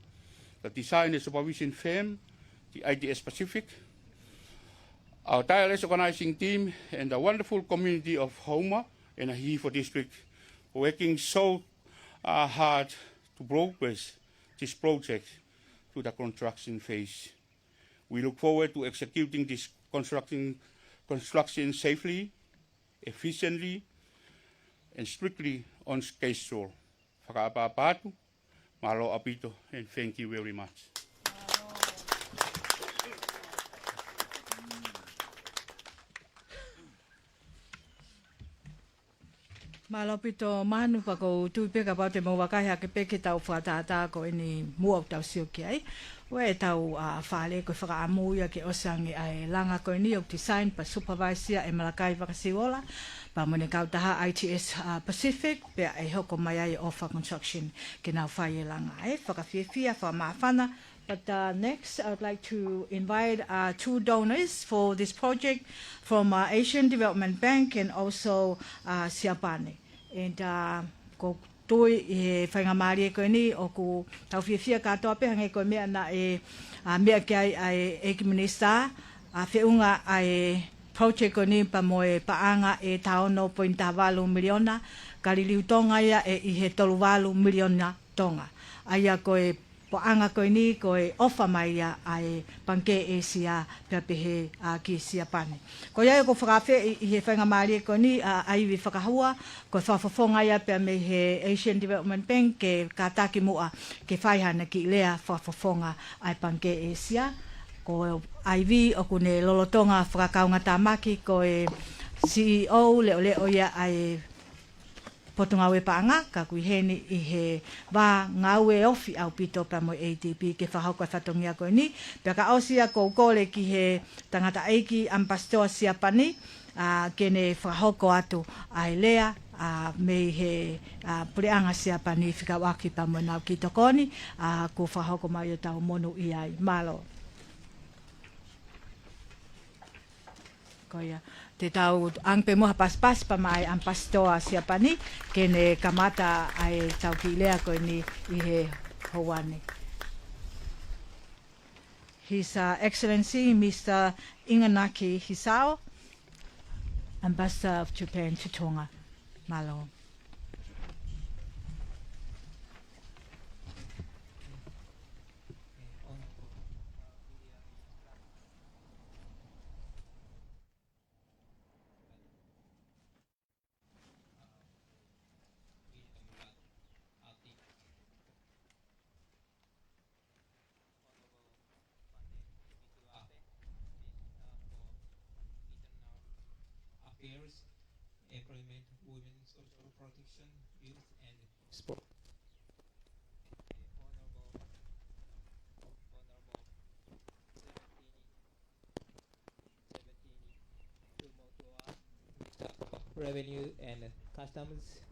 the design and supervision firm, the I T S Pacific, our tireless organizing team, and the wonderful community of Houma and Hihifo District for working so, uh, hard to progress this project to the construction phase. We look forward to executing this construction, construction safely, efficiently, and strictly on schedule. Fakaʻapaʻapa atu, mālō ʻaupito, and thank you very much. Mālō ʻaupito Manu, pea ʻoku ou tui pē kapau te mou vakai hake pē ki heʻetau fakatātā ko eni muʻa ʻoku tau sio ki ai. ʻOku ʻi ai ʻetau, ʻa, fale ko e fakaʻamu ia ke ʻosi ange ʻa e langa ko eni ʻoku design pea supervise ia ʻe Malakai Vakasiuola, pea mo ʻene kautaha I T S, ʻa, Pacific, pea ʻe hoko mai ai ʻa Offa Construction ke nau fai e langa. ʻE fakafiefia, fakamāfana, But, uh, next, I would like to invite, uh, two donors for this project from, uh, Asian Development Bank and also, uh, Siapani. And, uh, ʻoku ou tui ʻi he faingamālie ko eni ʻoku tau fiefia kātoa pē hangē ko e meʻa naʻe, uh, meʻa ki ai ʻa e ʻEiki Minisitā, ʻa e feʻunga ʻa e project ko eni pea mo e paʻanga ʻe taha ono poini taha valu miliona, ka liliu Tonga ia ʻe ʻi he tolu valu miliona Tonga. ʻA ia ko e paʻanga ko eni ko e ʻofa mai ia ʻa e Pangikē ʻĒsia pea pehē, ʻa, ki Siapani. Ko ia ʻoku ou fakaafeʻi ʻi he faingamālie ko eni ʻa, ʻa Ivi Fakahua, ko e fakafofonga ia pea mei he Asian Development Bank ke kātaki muʻa ke fai haʻane kiʻi lea fakafofonga ʻa e Pangikē ʻĒsia. Ko ʻa Ivi ʻoku ne lolotonga fakakaungatāmaki ko e C E O leʻoleʻo ia ʻa e Potungāue Paʻanga, ka ʻoku ʻi heni ʻi he vā ngāue ofi ʻaupito pea mo e A D B ke fakahoko e fatongia ko eni. Pea ka ʻosi ia ʻoku ou kole ki he tangataʻeiki ʻAmipasitoa Siapani, ʻa, ke ne fakahoko atu ʻa e lea, ʻa, mei he, ʻa, puleʻanga Siapani fekauʻaki pea mo ʻenau kiʻi tokoni, ʻa, kuo fakahoko mai ʻetau monūʻia ai. Mālō. Ko ia. Te tau ʻange pē muʻa ha pasipasi pea maʻa e ʻAmipasitoa Siapani, ke ne kamata ʻa ʻetau kiʻi lea ko eni ʻi he houa ni. His, uh, Excellency Mister Inganaki Hisao, Ambassador of Japan to Tonga. Mālō. Affairs, Employment, Women, Social Protection, Youth and Sport. Honorable, Honorable Seventeen Revenue and Customs.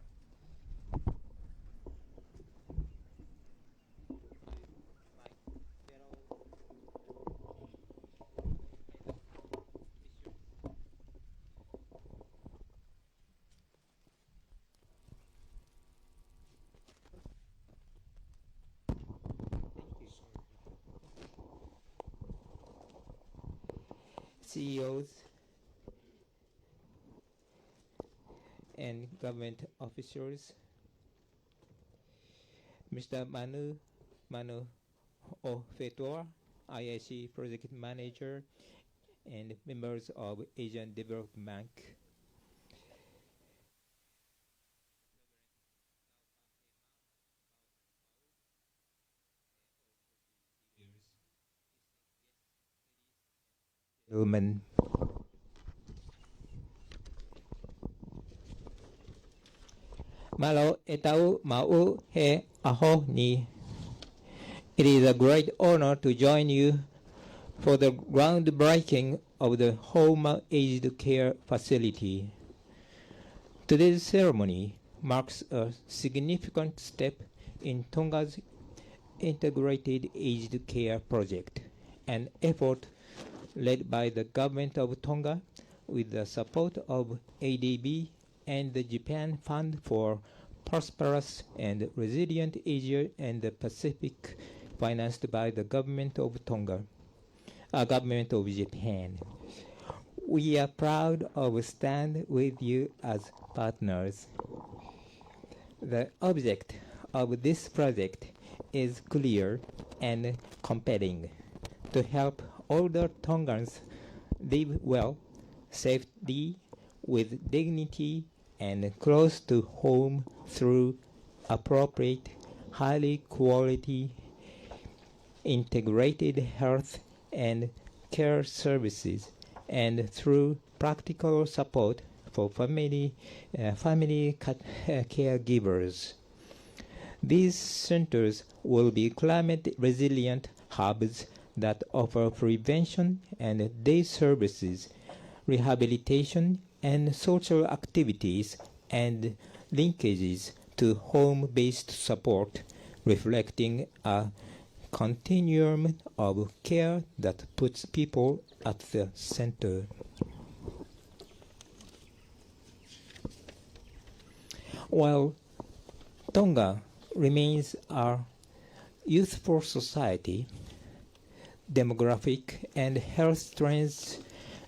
C E Os and government officials, Mister Manu, Manu Ofetua, I I C project manager, and members of Asian Development Bank. Gentlemen. Mālō ʻetau maʻu he ʻaho ni. It is a great honor to join you for the groundbreaking of the Houma Aged Care Facility. Today's ceremony marks a significant step in Tonga's integrated aged care project, an effort led by the Government of Tonga with the support of A D B and the Japan Fund for Prosperous and Resilient Asia and the Pacific, financed by the Government of Tonga, uh, Government of Japan. We are proud of stand with you as partners. The object of this project is clear and compelling: to help older Tongans live well, safely, with dignity, and close to home through appropriate, highly quality, integrated health and care services, and through practical support for family, uh, family ca-, uh, caregivers. These centers will be climate resilient hubs that offer prevention and day services, rehabilitation, and social activities and linkages to home-based support, reflecting a continuum of care that puts people at the center. While Tonga remains a youthful society, demographic and health trends,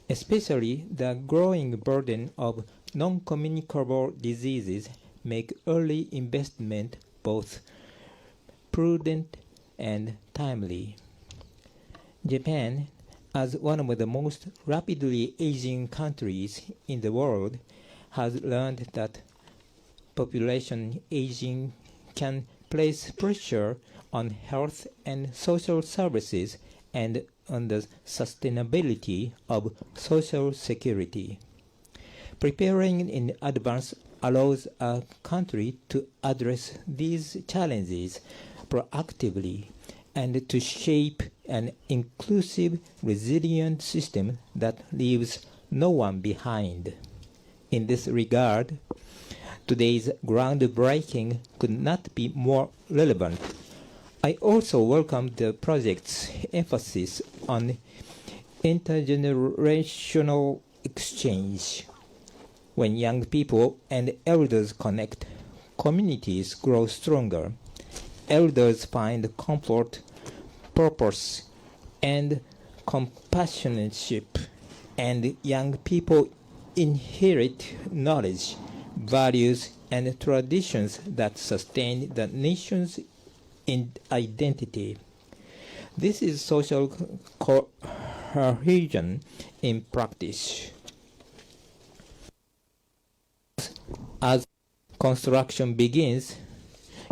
especially the growing burden of non-communicable diseases, make early investment both prudent and timely. Japan, as one of the most rapidly aging countries in the world, has learned that population aging can place pressure on health and social services and on the sustainability of social security. Preparing in advance allows a country to address these challenges proactively and to shape an inclusive, resilient system that leaves no one behind. In this regard, today's groundbreaking could not be more relevant. I also welcome the project's emphasis on intergenerational exchange. When young people and elders connect, communities grow stronger. Elders find comfort, purpose, and companionship, and young people inherit knowledge, values, and traditions that sustain the nation's in-, identity. This is social co-, cohesion in practice. As construction begins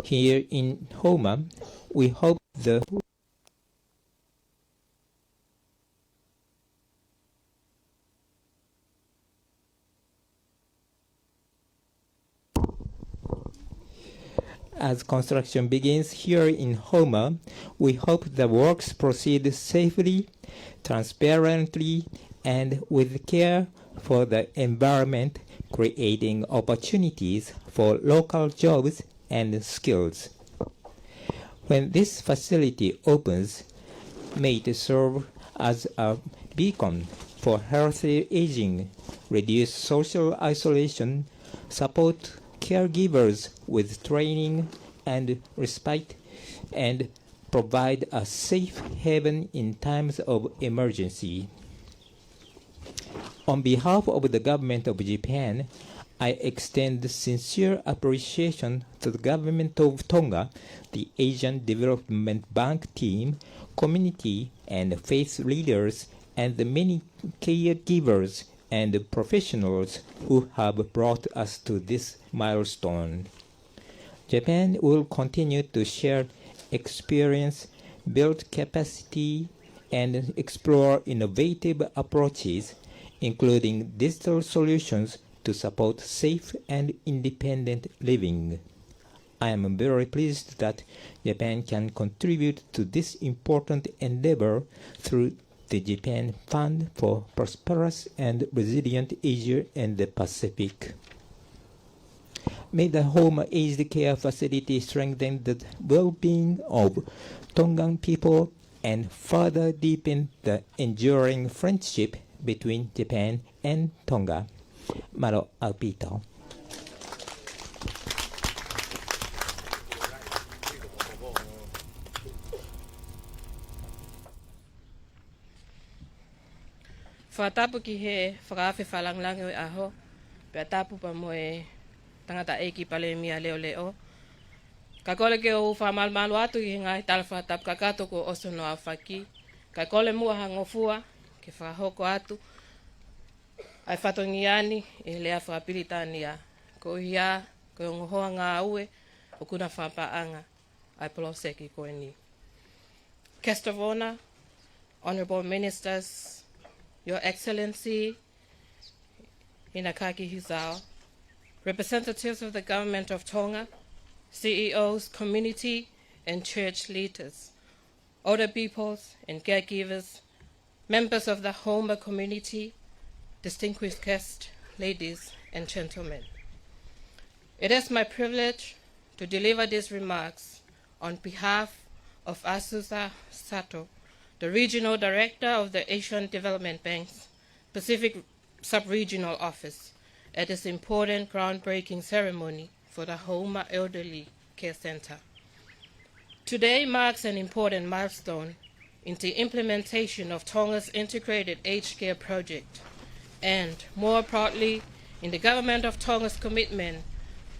here in Houma, we hope the As construction begins here in Houma, we hope the works proceed safely, transparently, and with care for the environment, creating opportunities for local jobs and skills. When this facility opens, may it serve as a beacon for healthy aging, reduce social isolation, support caregivers with training and respite, and provide a safe haven in times of emergency. On behalf of the government of Japan, I extend sincere appreciation to the government of Tonga, the Asian Development Bank team, community and faith leaders, and the many caregivers and professionals who have brought us to this milestone. Japan will continue to share experience, build capacity, and explore innovative approaches, including digital solutions, to support safe and independent living. I am very pleased that Japan can contribute to this important endeavor through the Japan Fund for Prosperous and Resilient Asia and the Pacific. May the Homa Aged Care Facility strengthen the well-being of Tongan people and further deepen the enduring friendship between Japan and Tonga. Mālō ʻaupito. Fakatapu ki he fakaafe fakalāngilangi ʻo e ʻaho, pea tapu pea mo e tangataʻeiki Palēmia Leʻoleʻo. Kae kole ke u fakamalumalu atu ki he ngaahi tala fakatapu kakato kuo ʻosi hono aofaki. Kae kole muʻa ha ngofua ke fakahoko atu ʻa e fatongia ni ʻi he lea fakapilitānia. Ko ia, ko e ongo hoa ngāue ʻoku na fakapaʻanga ʻa e poloseki ko eni. Guest of honor, honorable ministers, Your Excellency Inakaki Hizao, representatives of the Government of Tonga, C E Os, community and church leaders, older peoples and caregivers, members of the Homa community, distinguished guests, ladies and gentlemen. It is my privilege to deliver these remarks on behalf of Azusa Sato, the Regional Director of the Asian Development Bank's Pacific Sub-Regional Office, at this important groundbreaking ceremony for the Homa Elderly Care Centre. Today marks an important milestone in the implementation of Tonga's integrated aged care project and, more broadly, in the Government of Tonga's commitment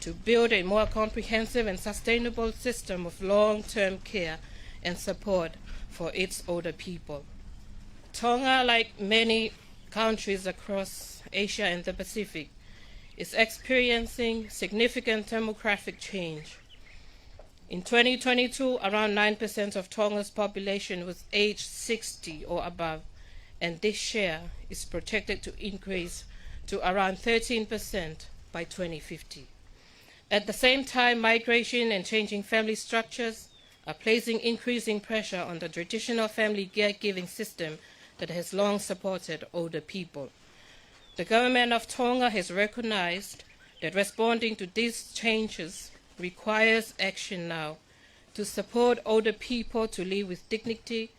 to build a more comprehensive and sustainable system of long-term care and support for its older people. Tonga, like many countries across Asia and the Pacific, is experiencing significant demographic change. In twenty twenty-two, around nine percent of Tonga's population was aged sixty or above, and this share is projected to increase to around thirteen percent by twenty fifty. At the same time, migration and changing family structures are placing increasing pressure on the traditional family caregiving system that has long supported older people. The Government of Tonga has recognized that responding to these changes requires action now to support older people to live with dignity,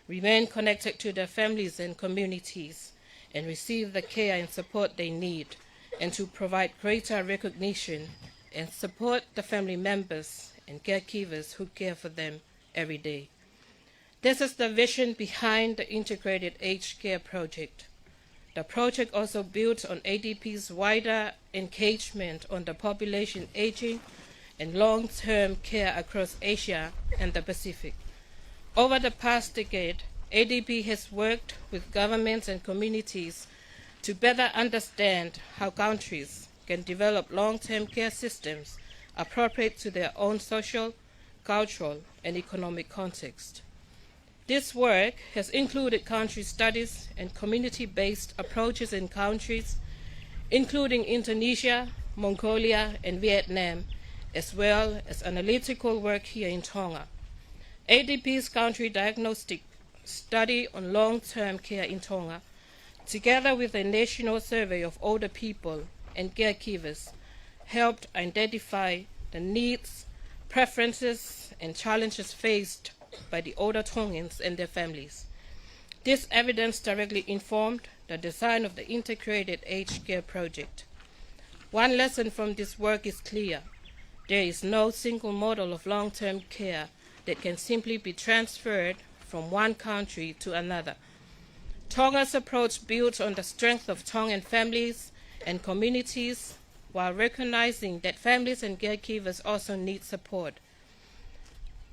remain connected to their families and communities, and receive the care and support they need, and to provide greater recognition and support the family members and caregivers who care for them every day. This is the vision behind the Integrated Aged Care Project. The project also builds on A D B's wider engagement on the population aging and long-term care across Asia and the Pacific. Over the past decade, A D B has worked with governments and communities to better understand how countries can develop long-term care systems appropriate to their own social, cultural, and economic context. This work has included country studies and community-based approaches in countries including Indonesia, Mongolia, and Vietnam, as well as analytical work here in Tonga. A D B's country diagnostic study on long-term care in Tonga, together with a national survey of older people and caregivers, helped identify the needs, preferences, and challenges faced by the older Tongans and their families. This evidence directly informed the design of the Integrated Aged Care Project. One lesson from this work is clear. There is no single model of long-term care that can simply be transferred from one country to another. Tonga's approach builds on the strength of Tongan families and communities while recognizing that families and caregivers also need support.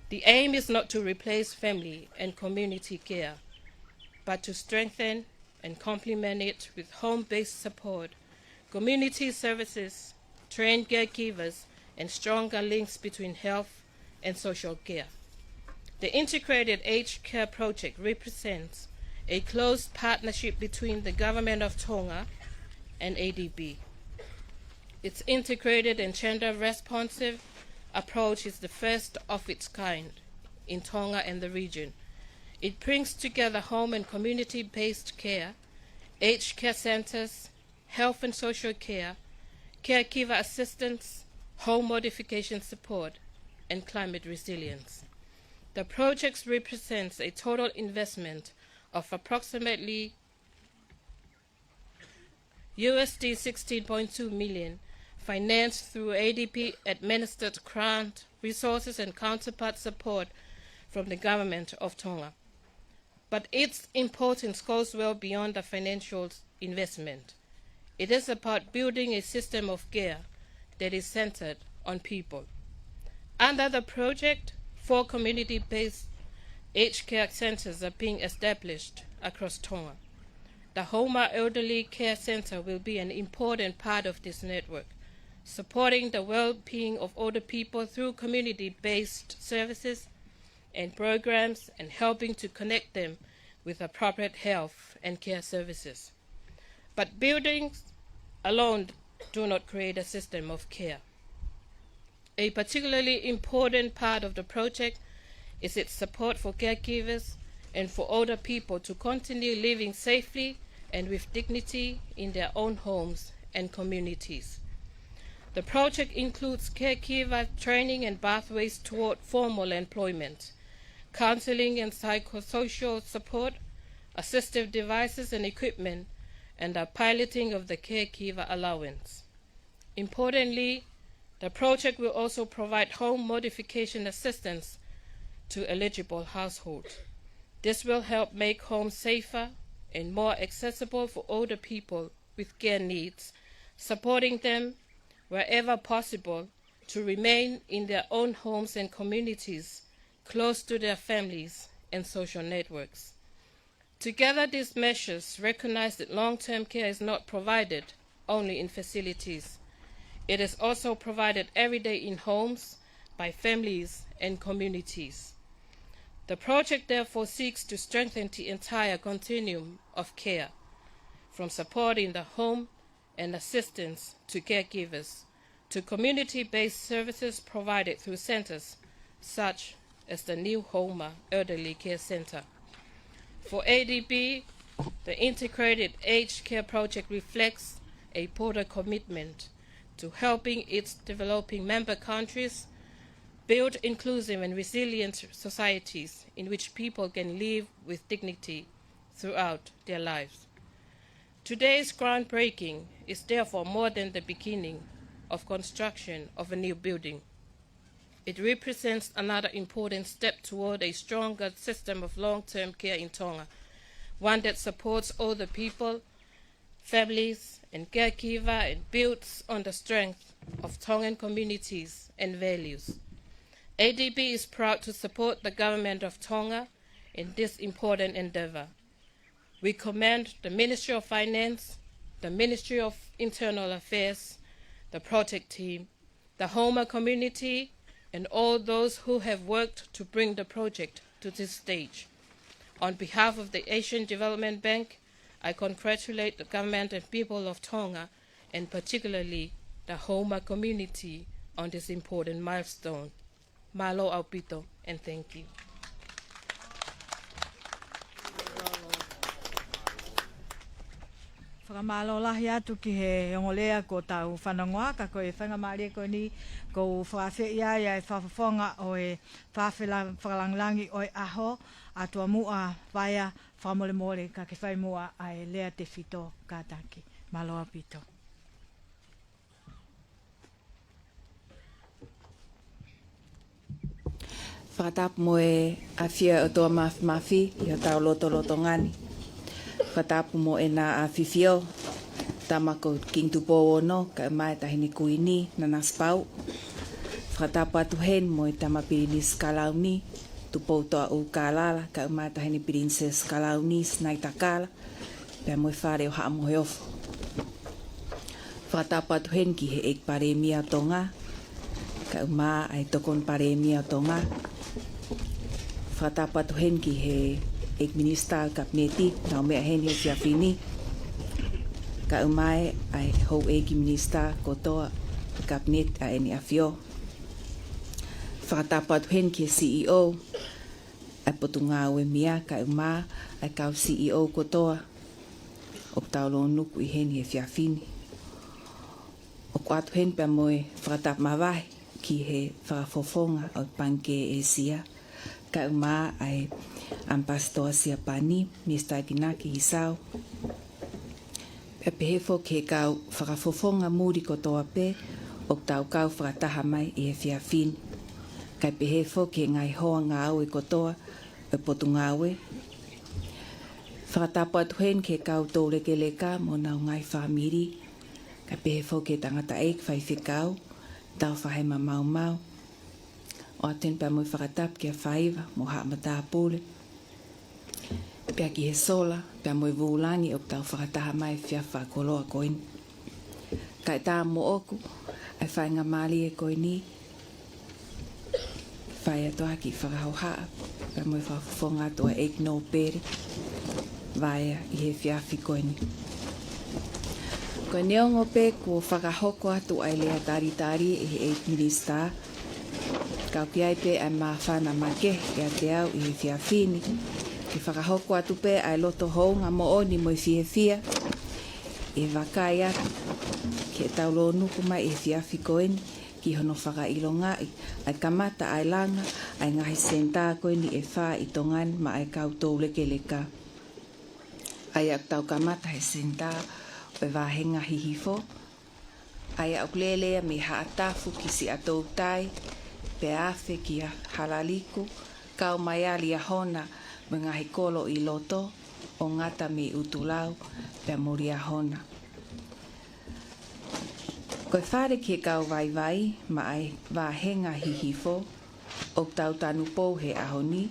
The aim is not to replace family and community care, but to strengthen and complement it with home-based support, community services, trained caregivers, and stronger links between health and social care. The Integrated Aged Care Project represents a close partnership between the Government of Tonga and A D B. Its integrated and gender-responsive approach is the first of its kind in Tonga and the region. It brings together home and community-based care, aged care centres, health and social care, caregiver assistance, home modification support, and climate resilience. The project represents a total investment of approximately U S D sixteen point two million, financed through A D B administered grant resources and counterpart support from the Government of Tonga. But its importance goes well beyond the financial investment. It is about building a system of care that is centred on people. Under the project, four community-based aged care centres are being established across Tonga. The Houma Elderly Care Centre will be an important part of this network, supporting the well-being of older people through community-based services and programs and helping to connect them with appropriate health and care services. But buildings alone do not create a system of care. A particularly important part of the project is its support for caregivers and for older people to continue living safely and with dignity in their own homes and communities. The project includes caregiver training and pathways toward formal employment, counselling and psychosocial support, assistive devices and equipment, and the piloting of the caregiver allowance. Importantly, the project will also provide home modification assistance to eligible households. This will help make homes safer and more accessible for older people with care needs, supporting them wherever possible to remain in their own homes and communities close to their families and social networks. Together, these measures recognize that long-term care is not provided only in facilities. It is also provided every day in homes, by families and communities. The project therefore seeks to strengthen the entire continuum of care, from supporting the home and assistance to caregivers, to community-based services provided through centres such as the new Houma Elderly Care Centre. For A D B, the Integrated Aged Care Project reflects a broader commitment to helping its developing member countries build inclusive and resilient societies in which people can live with dignity throughout their lives. Today's groundbreaking is therefore more than the beginning of construction of a new building. It represents another important step toward a stronger system of long-term care in Tonga, one that supports older people, families, and caregiver and builds on the strength of Tongan communities and values. A D B is proud to support the Government of Tonga in this important endeavour. We commend the Ministry of Finance, the Ministry of Internal Affairs, the project team, the Houma community, and all those who have worked to bring the project to this stage. On behalf of the Asian Development Bank, I congratulate the government and people of Tonga, and particularly the Houma community, on this important milestone. Mālō ʻaupito, and thank you. Fakamālō lahi atu ki he ongo lea kuo tau fanongoa, ka ko e faingamālie ko eni ʻoku ou fakaafeʻi ai ʻa e fakafofonga ʻo e Fale Fakalangilangi ʻo e ʻAho, ʻa Tuamuʻa Vaea, fakamolemole ka ke fai muʻa ʻa e lea tefito kātaki. Mālō ʻaupito. Fakatapu mo e ʻafio ʻa e ʻOtua Māfimafi ʻi hotau lotolotonga ni. Fakatapu mo ʻEna ʻAfifio, tama ko Kingi Tupou Ono, kae ʻumaʻā e Taʻahine Kuini, Nanasipauʻu. Fakatapu atu heni mo e Tama Pilinisi Kalauni, Tupoutoʻa ʻUlukālala, kae ʻumaʻā e Taʻahine Pilinisesi Kalauni, Sinaitakala, pea mo e Fale ʻo Haʻa Moheofo. Fakatapu atu heni ki he ʻEiki Palēmia ʻo Tonga, kae ʻumaʻā e Tokoni Palēmia ʻo Tonga. Fakatapu atu heni ki he ʻEiki Minisitā ʻo e Kapineti, nau meʻa heni he efiafi ni, kae ʻumaʻā e houʻeiki minisitā kotoa ʻo e Kapineti ʻa ʻEne ʻAfio. Fakatapu atu heni ki he CEO ʻa e Potungāue Meʻa, kae ʻumaʻā e kau CEO kotoa ʻoku tau lōnuku ʻi heni he efiafi ni. ʻOku ʻoatu heni pea mo e fakatapu mavahe ki he Fakafofonga ʻo e Pangikē ʻĒsia, kae ʻumaʻā e ʻAmipasitoa Siapani, Misitā Kinaki Hisao. Pea pehē foki ki he kau fakafofonga muli kotoa pē ʻoku tau kau fakataha mai ʻi he efiafi ni. Kae pehē foki ki he ngaahi hoa ngāue kotoa ʻo e Potungāue. Fakatapu atu heni ki he kau toulekeleka mo honau ngaahi fāmili. Kae pehē foki ki he tangataʻeiki faifekau, Taufaʻahema Maumau. ʻOatu heni pea mo e fakatapu kia Faiva mo haʻa matāpule. Pea ki he sola, pea mo e vūlangi ʻoku tau fakataha mai he efiafi fakakoloa ko eni. Kae ʻatā moʻoku ʻa e faingamālie ko eni, fai atu ʻa e kiʻi fakahohaʻa pea mo e fakafofonga atu ʻa e ʻEiki Nōpele Vaea ʻi he efiafi ko eni. Ko e neongo pē kuo fakahoko atu ʻa e lea talitali ʻe he ʻEiki Minisitā, ka ʻoku ʻi ai pē ʻa e māfana makehe ʻiate au ʻi he efiafi ni ke fakahoko atu pē ʻa e loto houngaʻia moʻoni mo e fiefia ʻi he vakai atu ki heʻetau lōnuku mai ʻi he efiafi ko eni ki hono fakaʻilongaʻi ʻa e kamata ʻa e langa ʻa e ngaahi senitā ko eni ʻe fā ʻi Tonga ni maʻa e kau toulekeleka. ʻA ia ʻoku tau kamata he senitā ʻo e Vāhenga Hihifo, ʻa ia ʻoku lele ia mei Haʻatafu ki Siaʻatoutai, pea afe ki Halaliku, kau mai ʻa Liahona mo e ngaahi kolo ʻi loto, ʻo ngata mei ʻUtulau pea mo Liahona. Ko e fale ki he kau vaivai maʻa e Vāhenga Hihifo, ʻoku tau tanupou he ʻaho ni,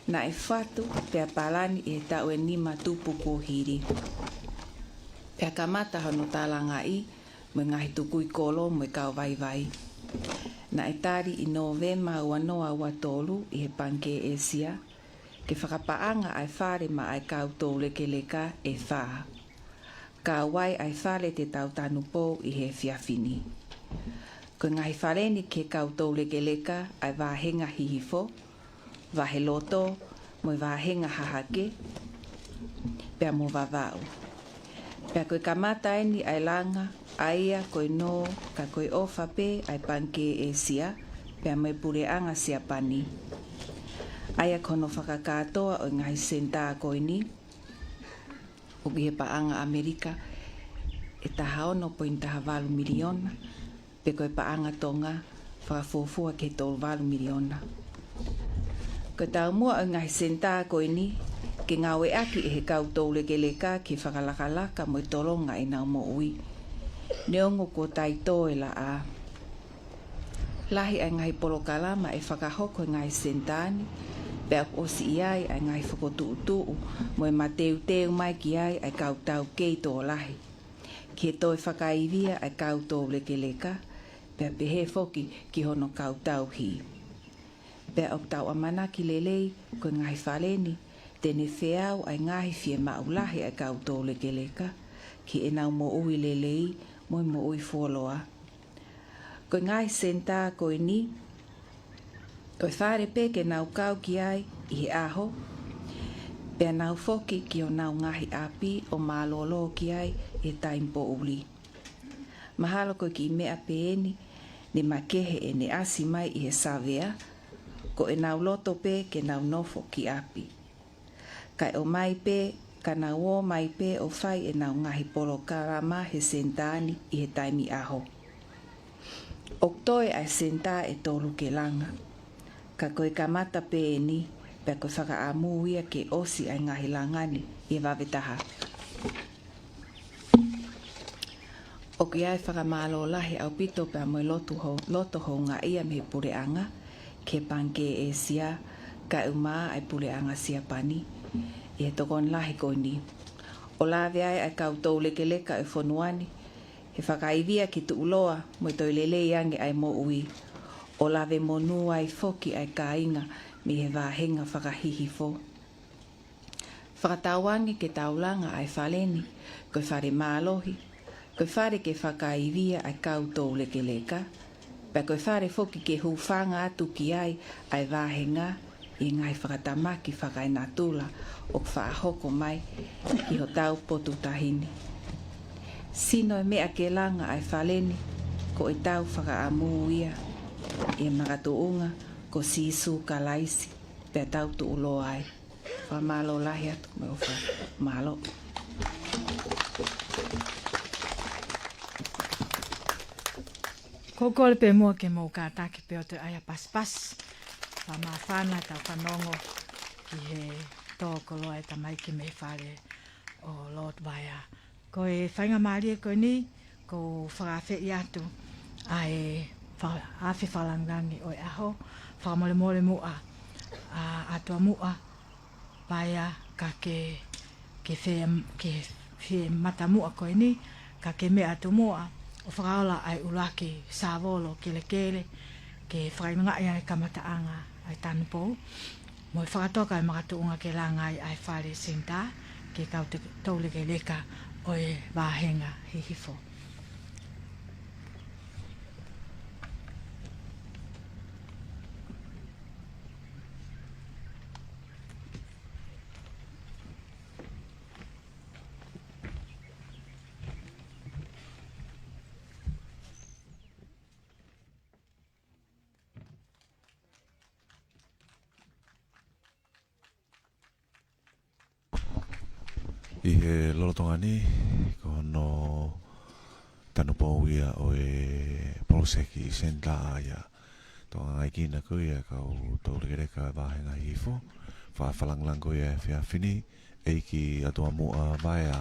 naʻe fatu pea palani ʻi he taʻu ʻe nima tupu kuo hili. Pea kamata hono talangaʻi mo e ngaahi tukui kolo mo e kau vaivai. Naʻe tali ʻi Nōvema ua noa ua tolu ʻi he Pangikē ʻĒsia ke fakapaʻanga ʻa e fale maʻa e kau toulekeleka ʻe fā. Kau ai ʻa e fale te tau tanupou ʻi he efiafi ni. Ko e ngaahi fale ni ki he kau toulekeleka ʻa e Vāhenga Hihifo, Vaheloto, mo e Vāhenga Hahake, pea mo Vavaʻu. Pea ko e kamata eni ʻa e langa, ʻa ia ko e nō ka ko e ʻofa pē ʻa e Pangikē ʻĒsia pea mo e Puleʻanga Siapani. ʻA ia ko hono fakakātoa ʻo e ngaahi senitā ko eni, ʻoku ʻi he paʻanga ʻAmelika ʻe taha ono poini taha valu miliona, pe ko e paʻanga Tonga fakafuofua ki he tolu valu miliona. Ko e taumuʻa ʻo e ngaahi senitā ko eni ke ngāueʻaki ʻe he kau toulekeleka ke fakalakalaka mo e tolonga ʻenau moʻui, neongo kuo taitō e laʻā. Lahi ʻa e ngaahi polokalama ʻe fakahoko he ngaahi senitā ni, pea ʻoku ʻosi ʻi ai ʻa e ngaahi fokotuʻutuʻu mo e mateuteu mai ki ai ʻa e kau taukei tokolahi ki he toe fakaivia ʻa e kau toulekeleka, pea pehē foki ki hono kau tauhi. Pea ʻoku tau ʻamanaki lelei ko e ngaahi fale ni te ne feau ʻa e ngaahi fiemaʻu lahi ʻa e kau toulekeleka ki heʻenau moʻui lelei mo e moʻui fuoloa. Ko e ngaahi senitā ko eni, ko e fale pē ke nau kau ki ai ʻi he ʻaho, pea nau foki ki honau ngaahi ʻapi ʻo mālōlō ki ai ʻi he taimi poʻuli. Mahalo ko e kiʻi meʻa pē eni ne makehe ʻene ʻasi mai ʻi he savea, ko ʻenau loto pē ke nau nofo ki ʻapi. Kae ʻomai pē, ka nau ō mai pē ʻo fai ʻenau ngaahi polokalama he senitā ni ʻi he taimi ʻaho. ʻOku toe ʻa e senitā ʻe tolu ke langa. Ka ko e kamata pē eni, Pea ko e fakaʻamu ia ke ʻosi ʻa e ngaahi langa ni ʻi he vave taha. ʻOku ʻi ai e fakamālō lahi ʻaupito pea mo e lotu hou-, loto houngaʻia mei he puleʻanga ki he Pangikē ʻĒsia, kae ʻumaʻā ʻa e puleʻanga Siapani, ʻi he tokoni lahi ko eni. ʻO lave ai ʻa e kau toulekeleka ʻo e fonua ni, he fakaivia ke tuʻuloa mo e toe lelei ange ʻa e moʻui. ʻO lave monū ai foki ʻa e kāinga mei he vāhenga fakahihifo. Fakatauange ke tau langa ʻa e fale ni ko e fale mālohi, ko e fale ke fakaivia ʻa e kau toulekeleka, pea ko e fale foki ke hūfanga atu ki ai ʻa e vāhenga ʻi he ngaahi fakatamaki fakaenatula ʻoku faʻa hoko mai ki hotau potu tahi ni. Sino e meʻa ke langa ʻa e fale ni ko ʻetau fakaʻamu ia ʻi he makatuʻunga ko Sīsū Kalaisi, pea tau tuʻuloa ai. Fakamālō lahi atu mo e ʻofa. Mālō. Ko e kole pē muʻa ke mou kātaki pē ʻo toe ʻai ha pasipasi. Fakamāfana ʻetau fanongo ki he tō koloa ʻa e tamaiki mei he fale ʻo Lord Vaea. Ko e faingamālie ko eni, ʻoku ou fakaafeʻi atu ʻa e fa-, afe fakalāngilangi ʻo e ʻaho, fakamolemole muʻa ʻa ʻAtuamuʻa Vaea ka ke, ke fie, ke fie mata muʻa ko eni, ka ke meʻa atu muʻa ʻo fakaola ʻa e ʻuluaki sāvolo kelekele, ke fakaʻilongaʻi ʻa e kamataʻanga ʻa e tanupou. Mo e fakatoka e makatuʻunga ke langa ai ʻa e fale senitā, ki he kau te-, toulekeleka ʻo e vāhenga hihifo. ʻI he lolotonga ni, ko hono tanupou ia ʻo e poloseki senitā ia. Tokangaʻi kinautolu ia kau toulekeleka vāhenga hihifo, fakalāngilangi ko ia he efiafi ni, ʻEiki ʻAtuamuʻa Vaea,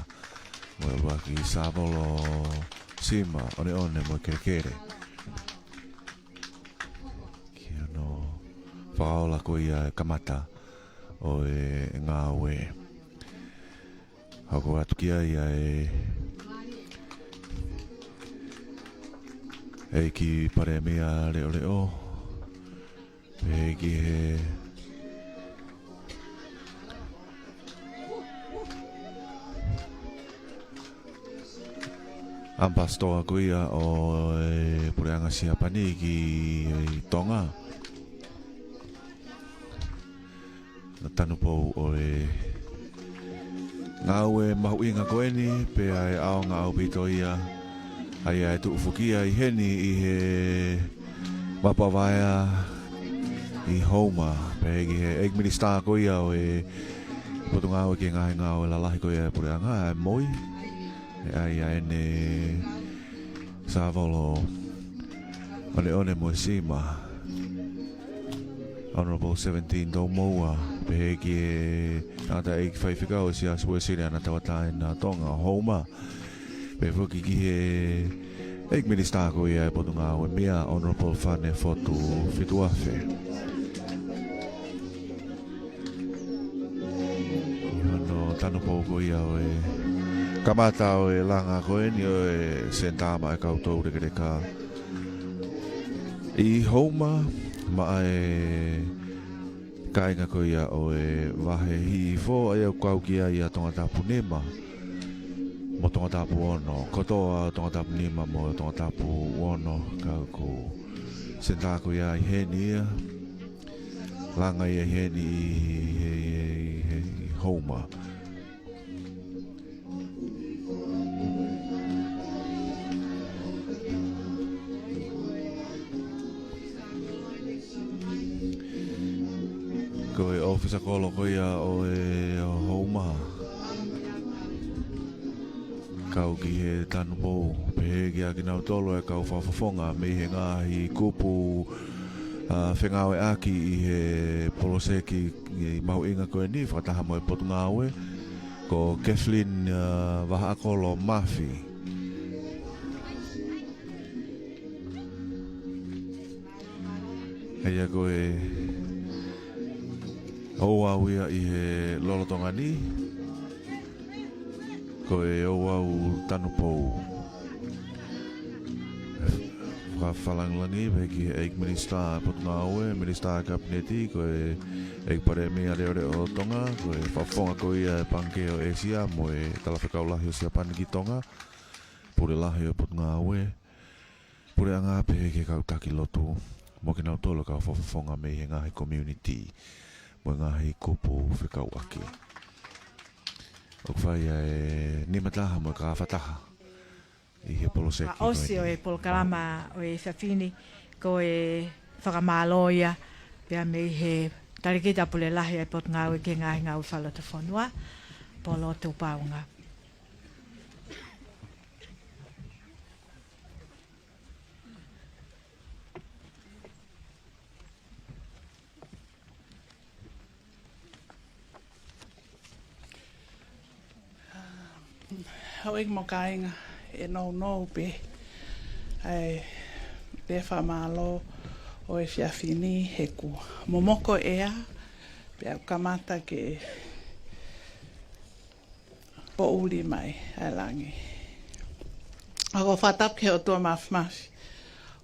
mo e ʻuluaki sāvolo sima, ʻoneʻone mo e kelekele. Ki hono fakaola ko ia e kamata ʻo e ngāue. Hoko atu ki ai ʻa e ʻEiki Palēmia Leʻoleʻo, pehē ki he ʻAmipasitoa ko ia ʻo e Puleʻanga Siapani ki Tonga. Tanupou ʻo e ngāue mahuʻinga ko eni, pea ʻe ʻaonga ʻaupito ia, ʻa ia ʻe tuʻu foki ia ʻi heni ʻi he Mapu ʻa Vaea ʻi Houma, pehē ki he ʻEiki Minisitā ko ia ʻo e Potungāue ki he Ngaahi Ngāue Lalahi ko ia ʻa e Puleʻanga, ʻa e MOI, ʻa ia ʻene sāvolo ʻoneʻone mo e sima. Honourable Seventeen Toumoua, pehē ki he tangataʻeiki faifekau ʻo e Siasi Uēsiliana Tauʻatāina ʻo Tonga, Houma. Pehē foki ki he ʻEiki Minisitā ko ia ʻa e Potungāue Meʻa, Honourable Fane Fotu Fituafe. ʻI hono tanupou ko ia ʻo e kamata ʻo e langa ko eni ʻo e senitā maʻa e kau toulekeleka ʻi Houma, maʻa e kāinga ko ia ʻo e vahe hihifo, ʻa ia ʻoku kau ki ai ʻa Tongatapu nima, mo Tongatapu ono, kotoa ʻo Tongatapu nima mo Tongatapu ono, ka ko e senitā ko ia ʻi heni ia, langa ia ʻi heni ʻi, ʻi, ʻi, ʻi, ʻi Houma. Ko e ʻōfisa kolo ko ia ʻo e Houma. Kau ki he tanupou, pehē kiate kinautolu ʻa e kau fakafofonga mei he ngaahi kupu ʻA, fengāueʻaki ʻi he poloseki mahuʻinga ko eni, fakataha mo e Potungāue, ko Kathleen, ʻa, Vahaʻakolo Mafi. ʻA ia ko e ouau ia ʻi he lolotonga ni, ko e ouau tanupou. Fakafakalāngilangi pē ki he ʻEiki Minisitā Potungāue, Minisitā Kapineti, ko e ʻEiki Palēmia Leʻoleʻo ʻo Tonga, ko e fakafofonga ko ia e Pangikē ʻo ʻĒsia mo e Talafekau Lahi ʻo Siapani ki Tonga, Pule Lahi ʻo e Potungāue, Puleʻanga pehē ki he kau taki lotu, mo kinautolu kau fakafofonga mei he ngaahi community, mo e ngaahi kupu fekauʻaki. ʻOku fai ʻa e nima taha mo e kafataha ʻi he poloseki ko eni. ʻOsi ʻo e polokalama ʻo e efiafi ni, ko e fakamālō ia, pea mei he Talēkita Pule Lahi ʻa e Potungāue ki he Ngaahi Ngāue Fakalotofonua, Polo Tuʻupaʻunga. Houʻeiki mo kāinga, ʻe nounou pē ʻa e lea fakamālō ʻo e efiafi ni he kuo momoko ʻea, pea kamata ke poʻuli mai ʻa e langi. ʻOku ou fakatapu ki he ʻOtua Māfimafi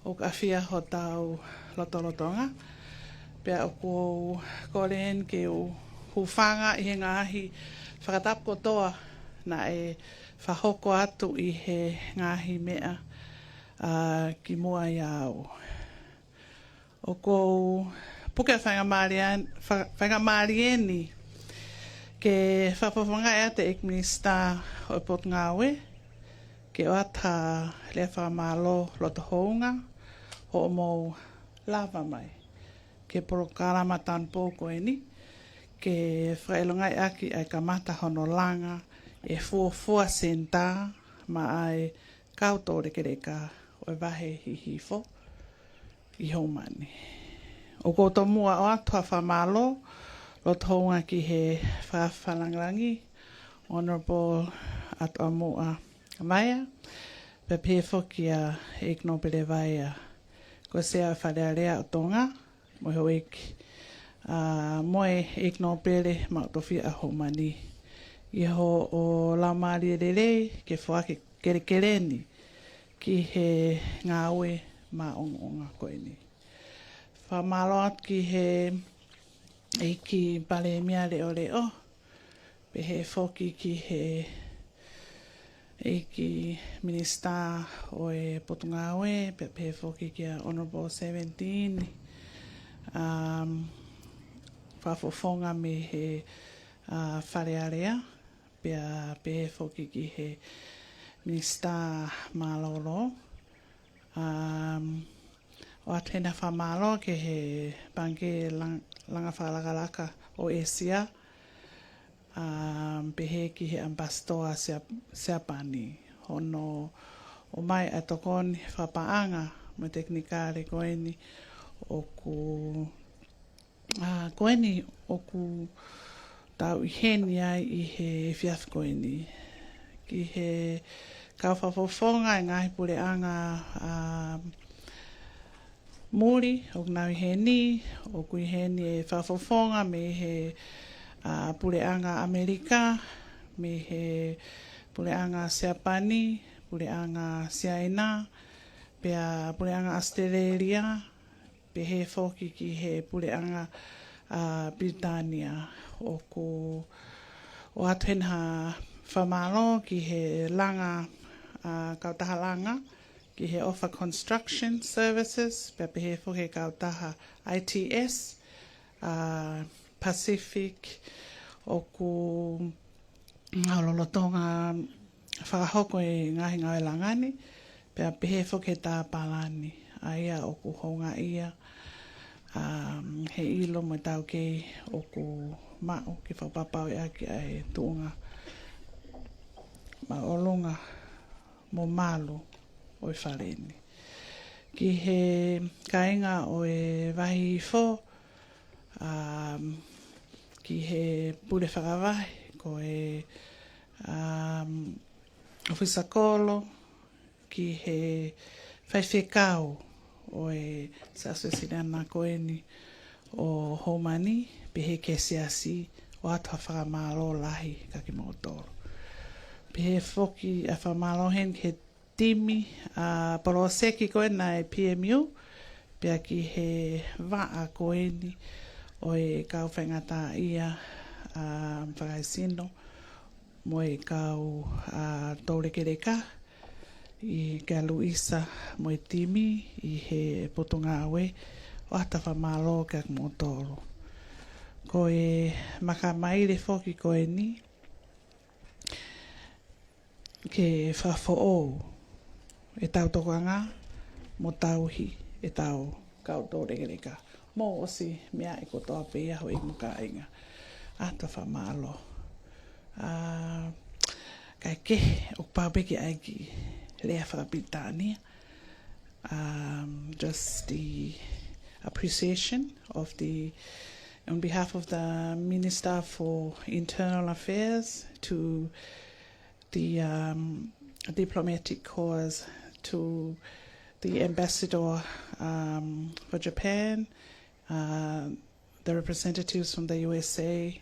ʻoku ʻafio ʻi hotau lotolotonga. Pea ʻoku ou kole eni ke u hūfanga ʻi he ngaahi fakatapu kotoa naʻe fakahoko atu ʻi he ngaahi meʻa, ʻa, kimuʻa ʻiate au. ʻOku ou puke faingamālie, fa-, faingamālie ni ke fakafofongaʻi atu e ʻEiki Minisitā ʻo e Potungāue, ke ʻoatu ha lea fakamālō loto houngaʻia hoʻomou lava mai ki he polokalama tanupou ko eni, ke fakaʻilongaʻi ʻaki ʻa e kamata hono langa e fuofua senitā maʻa e kau toulekeleka ʻo e vahe Hihifo ʻi Hōmani. ʻOku ou tomuʻa ʻoatu ha fakamālō loto houngaʻia ki he Fakaafe Fakalāngilangi, Honourable ʻAtoʻamuʻa Vaea, pea pehē foki kia ʻEiki Nōpele Vaea, ko e Sea ʻo e Fale Alea ʻo Tonga, mo e houʻeiki, ʻa, mo e ʻEiki Nōpele Maʻu Tofiʻa Hōmani, ʻi hoʻo laumālie lelei ke foaki e kelekele ni ki he ngāue maʻongoʻonga ko eni. Fakamālō atu ki he ʻEiki Palēmia Leʻoleʻo, pehē foki ki he ʻEiki Minisitā ʻo e Potungāue, pea pehē foki kia Honourable Seventeen, um, fakafofonga mei he, ʻa, Fale Alea, pea pehē foki ki he Minisitā Mālōlō. Um, ʻoatu heni ha fakamālō ki he Pangikē Lang-, Langa Fakalakalaka ʻo ʻĒsia, um, pehē ki he ʻAmipasitoa Siap-, Siapani. Hono ʻomai ʻa e tokoni fakapaʻanga mo e tekinikale ko eni ʻoku ʻA, ko eni ʻoku tau ʻi heni ai ʻi he efiafi ko eni. Ki he kau fakafofonga e ngaahi puleʻanga, ʻa, muli ʻoku nau ʻi heni, ʻoku ʻi heni e fakafofonga mei he, ʻa, puleʻanga ʻAmelika, mei he puleʻanga Siapani, puleʻanga Siaina, pea puleʻanga ʻAositelēlia, pehē foki ki he puleʻanga, ʻa, Pilitānia. ʻOku ʻoatu heni ha fakamālō ki he langa, ʻa, kautaha langa, ki he ʻOfa Construction Services, pea pehē foki ki he kautaha I T S, ʻa, Pacific, ʻoku ʻa, lolotonga fakahoko e ngaahi ngāue langa ni, pea pehē foki ki he tā palani, ʻa ia ʻoku houngaʻia, ʻa, he ʻilo mo e taukei ʻoku maʻu ke fakapapauʻi ʻaki ʻa e tuʻunga māʻolunga mo malu ʻo e fale ni. ki he kāinga ʻo e Vaihifo, um, ki he pule fakavahe, ko e, um, ʻofisa kolo, ki he faifekau ʻo e Siasi Uēsiliana ko eni ʻo Houma ni, pehē ki he siasi, ʻoatu ha fakamālō lahi kia kimoutolu. Pehē foki ʻa e fakamālō heni ki he timi ʻa e poloseki ko ena ʻa e P M U, pea ki he vaʻa ko eni ʻo e kau faingataʻaʻia, ʻa, fakaesino, mo e kau, ʻa, toulekeleka, ʻi kia Luisa mo e timi ʻi he Potungāue, ʻoatu ha fakamālō kia kimoutolu. Ko e makamaile foki ko eni, ke fakafoʻou ʻetau tokanga mo tauhi ʻetau kau toulekeleka. Mou ʻosi meaʻi kotoa pē ia, houʻeiki mo e kāinga. ʻOatu ha fakamālō. ʻA, kae kehe, ʻoku pau pē ke ʻai ki he lea fakapilitānia. Um, just the appreciation of the, on behalf of the Minister for Internal Affairs, to the, um, diplomatic corps, to the ambassador, um, for Japan, uh, the representatives from the U S A,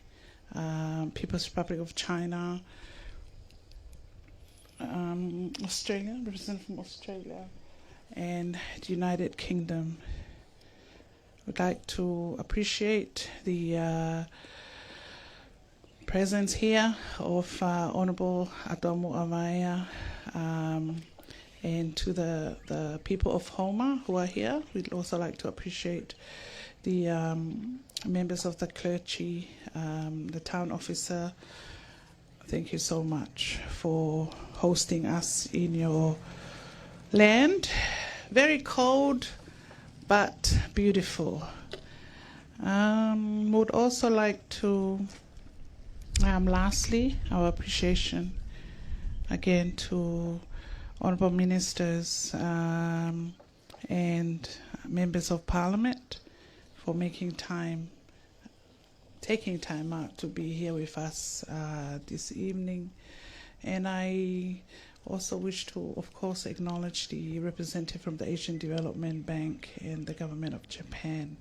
uh, People's Republic of China, um, Australia, representative from Australia, and the United Kingdom. Would like to appreciate the, uh, presence here of, uh, Honourable ʻAtoamuʻa Vaea, um, and to the, the people of Houma who are here. We'd also like to appreciate the, um, members of the clergy, um, the town officer. Thank you so much for hosting us in your land. Very cold, but beautiful. Um, would also like to, um, lastly, our appreciation again to honourable ministers, um, and members of parliament for making time, taking time out to be here with us, uh, this evening. And I also wish to, of course, acknowledge the representative from the Asian Development Bank and the government of Japan.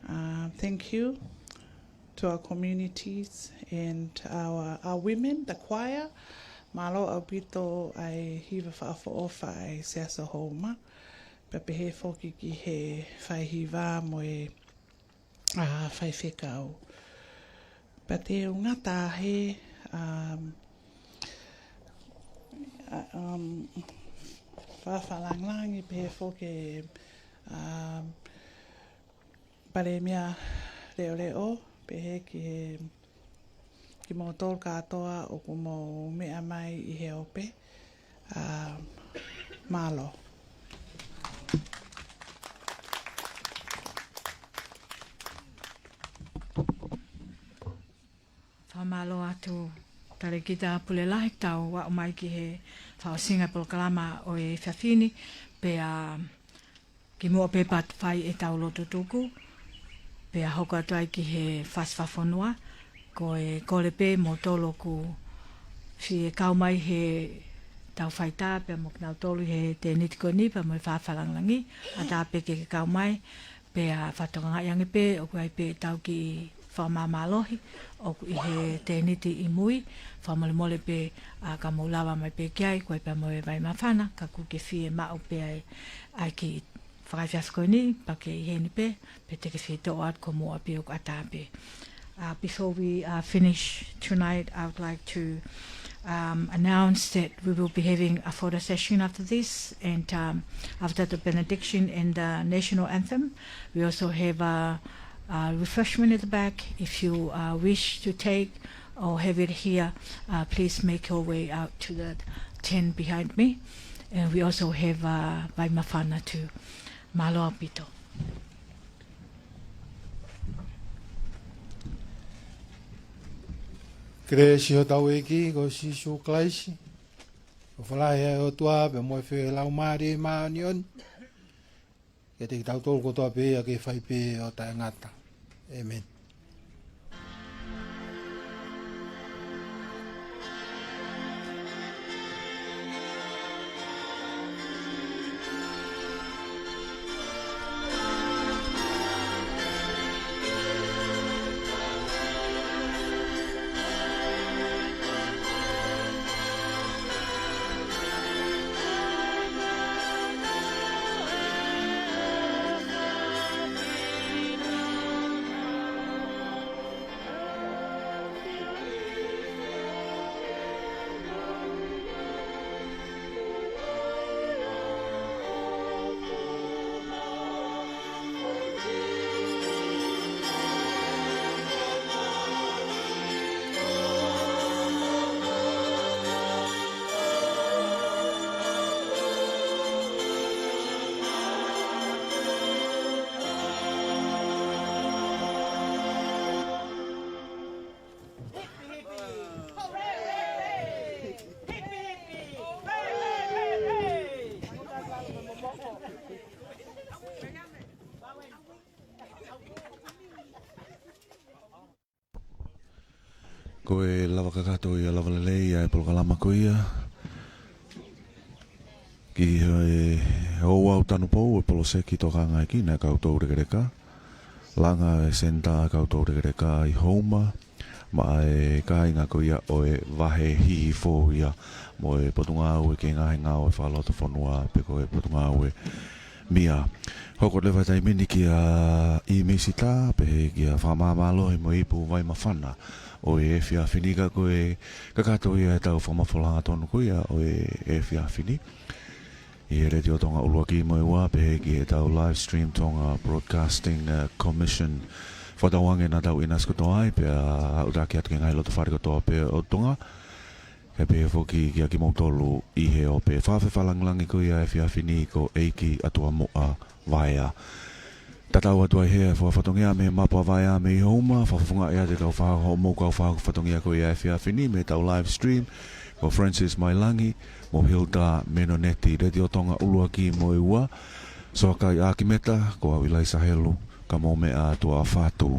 Uh, thank you to our communities and our, our women, the choir. Mālō ʻaupito ʻa e hiva fakaʻofoʻofa ʻa e Siasi Houma. Pea pehē foki ki he faihiva mo e, ʻa, faifekau. Pea te u ngata he, um, ʻa, um, fakalāngilangi pehē foki, um, Palēmia Leʻoleʻo, pehē ki he, kimoutolu kātoa ʻoku mou meʻa mai ʻi he ope, ʻa, mālō. Fakamālō atu Talēkita Pulelahi, tau aʻu mai ki he fakaʻosinga polokalama ʻo e efiafi ni, pea kimuʻa pē pea fai ʻetau lotu tuku, pea hoko atu ai ki he fasi fakafonua, ko e kole pē moutolu ʻoku fie kau mai he tau faitā, pea mo kinautolu he tēniti ko eni, pea mo e fakalāngilangi, ʻatā pē ke ke kau mai, pea fakatokangaʻi ange pē, ʻoku ʻi ai pē ʻetau kiʻi fakamāmālohi, ʻoku ʻi he tēniti ʻi mui, fakamolemole pē, ʻa, ka mou lava mai pē ki ai, ko e pea mo e vai māfana, ka ʻoku ke fie maʻu pē ai, ʻa e kiʻi fakaefiafi ko eni, pea ke ʻi heni pē, pea te ke fie toʻo atu ko muʻa pē ʻoku ʻatā pē. Uh, before we, uh, finish tonight, I would like to, um, announce that we will be having a photo session after this, and, um, after the benediction and the national anthem, we also have a, a refreshment at the back. If you, uh, wish to take or have it here, uh, please make your way out to the tent behind me. And we also have, uh, vai māfana too. Mālō ʻaupito. Kelesi hotau ʻEiki ko Sīsū Kalaisi, Folofola ʻa e ʻOtua pea mo e feohi ʻa e Laumālie Māʻoniʻoni, kiate kitautolu kotoa pē ia ke fai pē ʻo taʻengata. ʻĒmeni. Ko e lava kakato ia, lava lelei ia e polokalama ko ia ki he ouau tanupou e poloseki tokangaʻi ʻe kinautolu e kau toulekeleka. Langa e senitā e kau toulekeleka ʻi Houma, maʻa e kāinga ko ia ʻo e Vahe Hihifo ia, mo e Potungāue ki he Ngaahi Ngāue Fakalotofonua, pe ko e Potungāue Mia. Hoko leva e taimi ni kia ʻImisitā, pehē kia Fakamāmālohi mo e Ipu Vaimafana ʻo e efiafi ni, ka ko e kakato ia ʻetau fakamafola hangatonu ko ia ʻo e efiafi ni ʻi he Letiō Tonga ʻUluaki mo e Ua, pehē ki heʻetau Live Stream Tonga Broadcasting, uh, Commission. Fakatauange naʻa tau ʻinasi kotoa ai, pea aʻutaki atu ki he ngaahi lotofale kotoa pē ʻo Tonga. Kae pehē foki kia kimoutolu ʻi he ope. Fakaafeʻi fakalāngilangi ko ia e efiafi ni ko ʻEiki ʻAtuamoʻa Vaea. Tatau atu ai he fua fatongia mei he mapu ʻa Vaea mei Houma, fakafofongaʻi atu e kau faʻahi, hoʻomou kau faʻahi fatongia ko ia e efiafi ni mei heʻetau live stream, ko Francis Mailangi mo Hilda Menoneti. Letiō Tonga ʻUluaki mo e Ua, Soakai ʻAkimeta, ko au ʻIlaisa Helu, ka mou meʻa atu ā, fatu.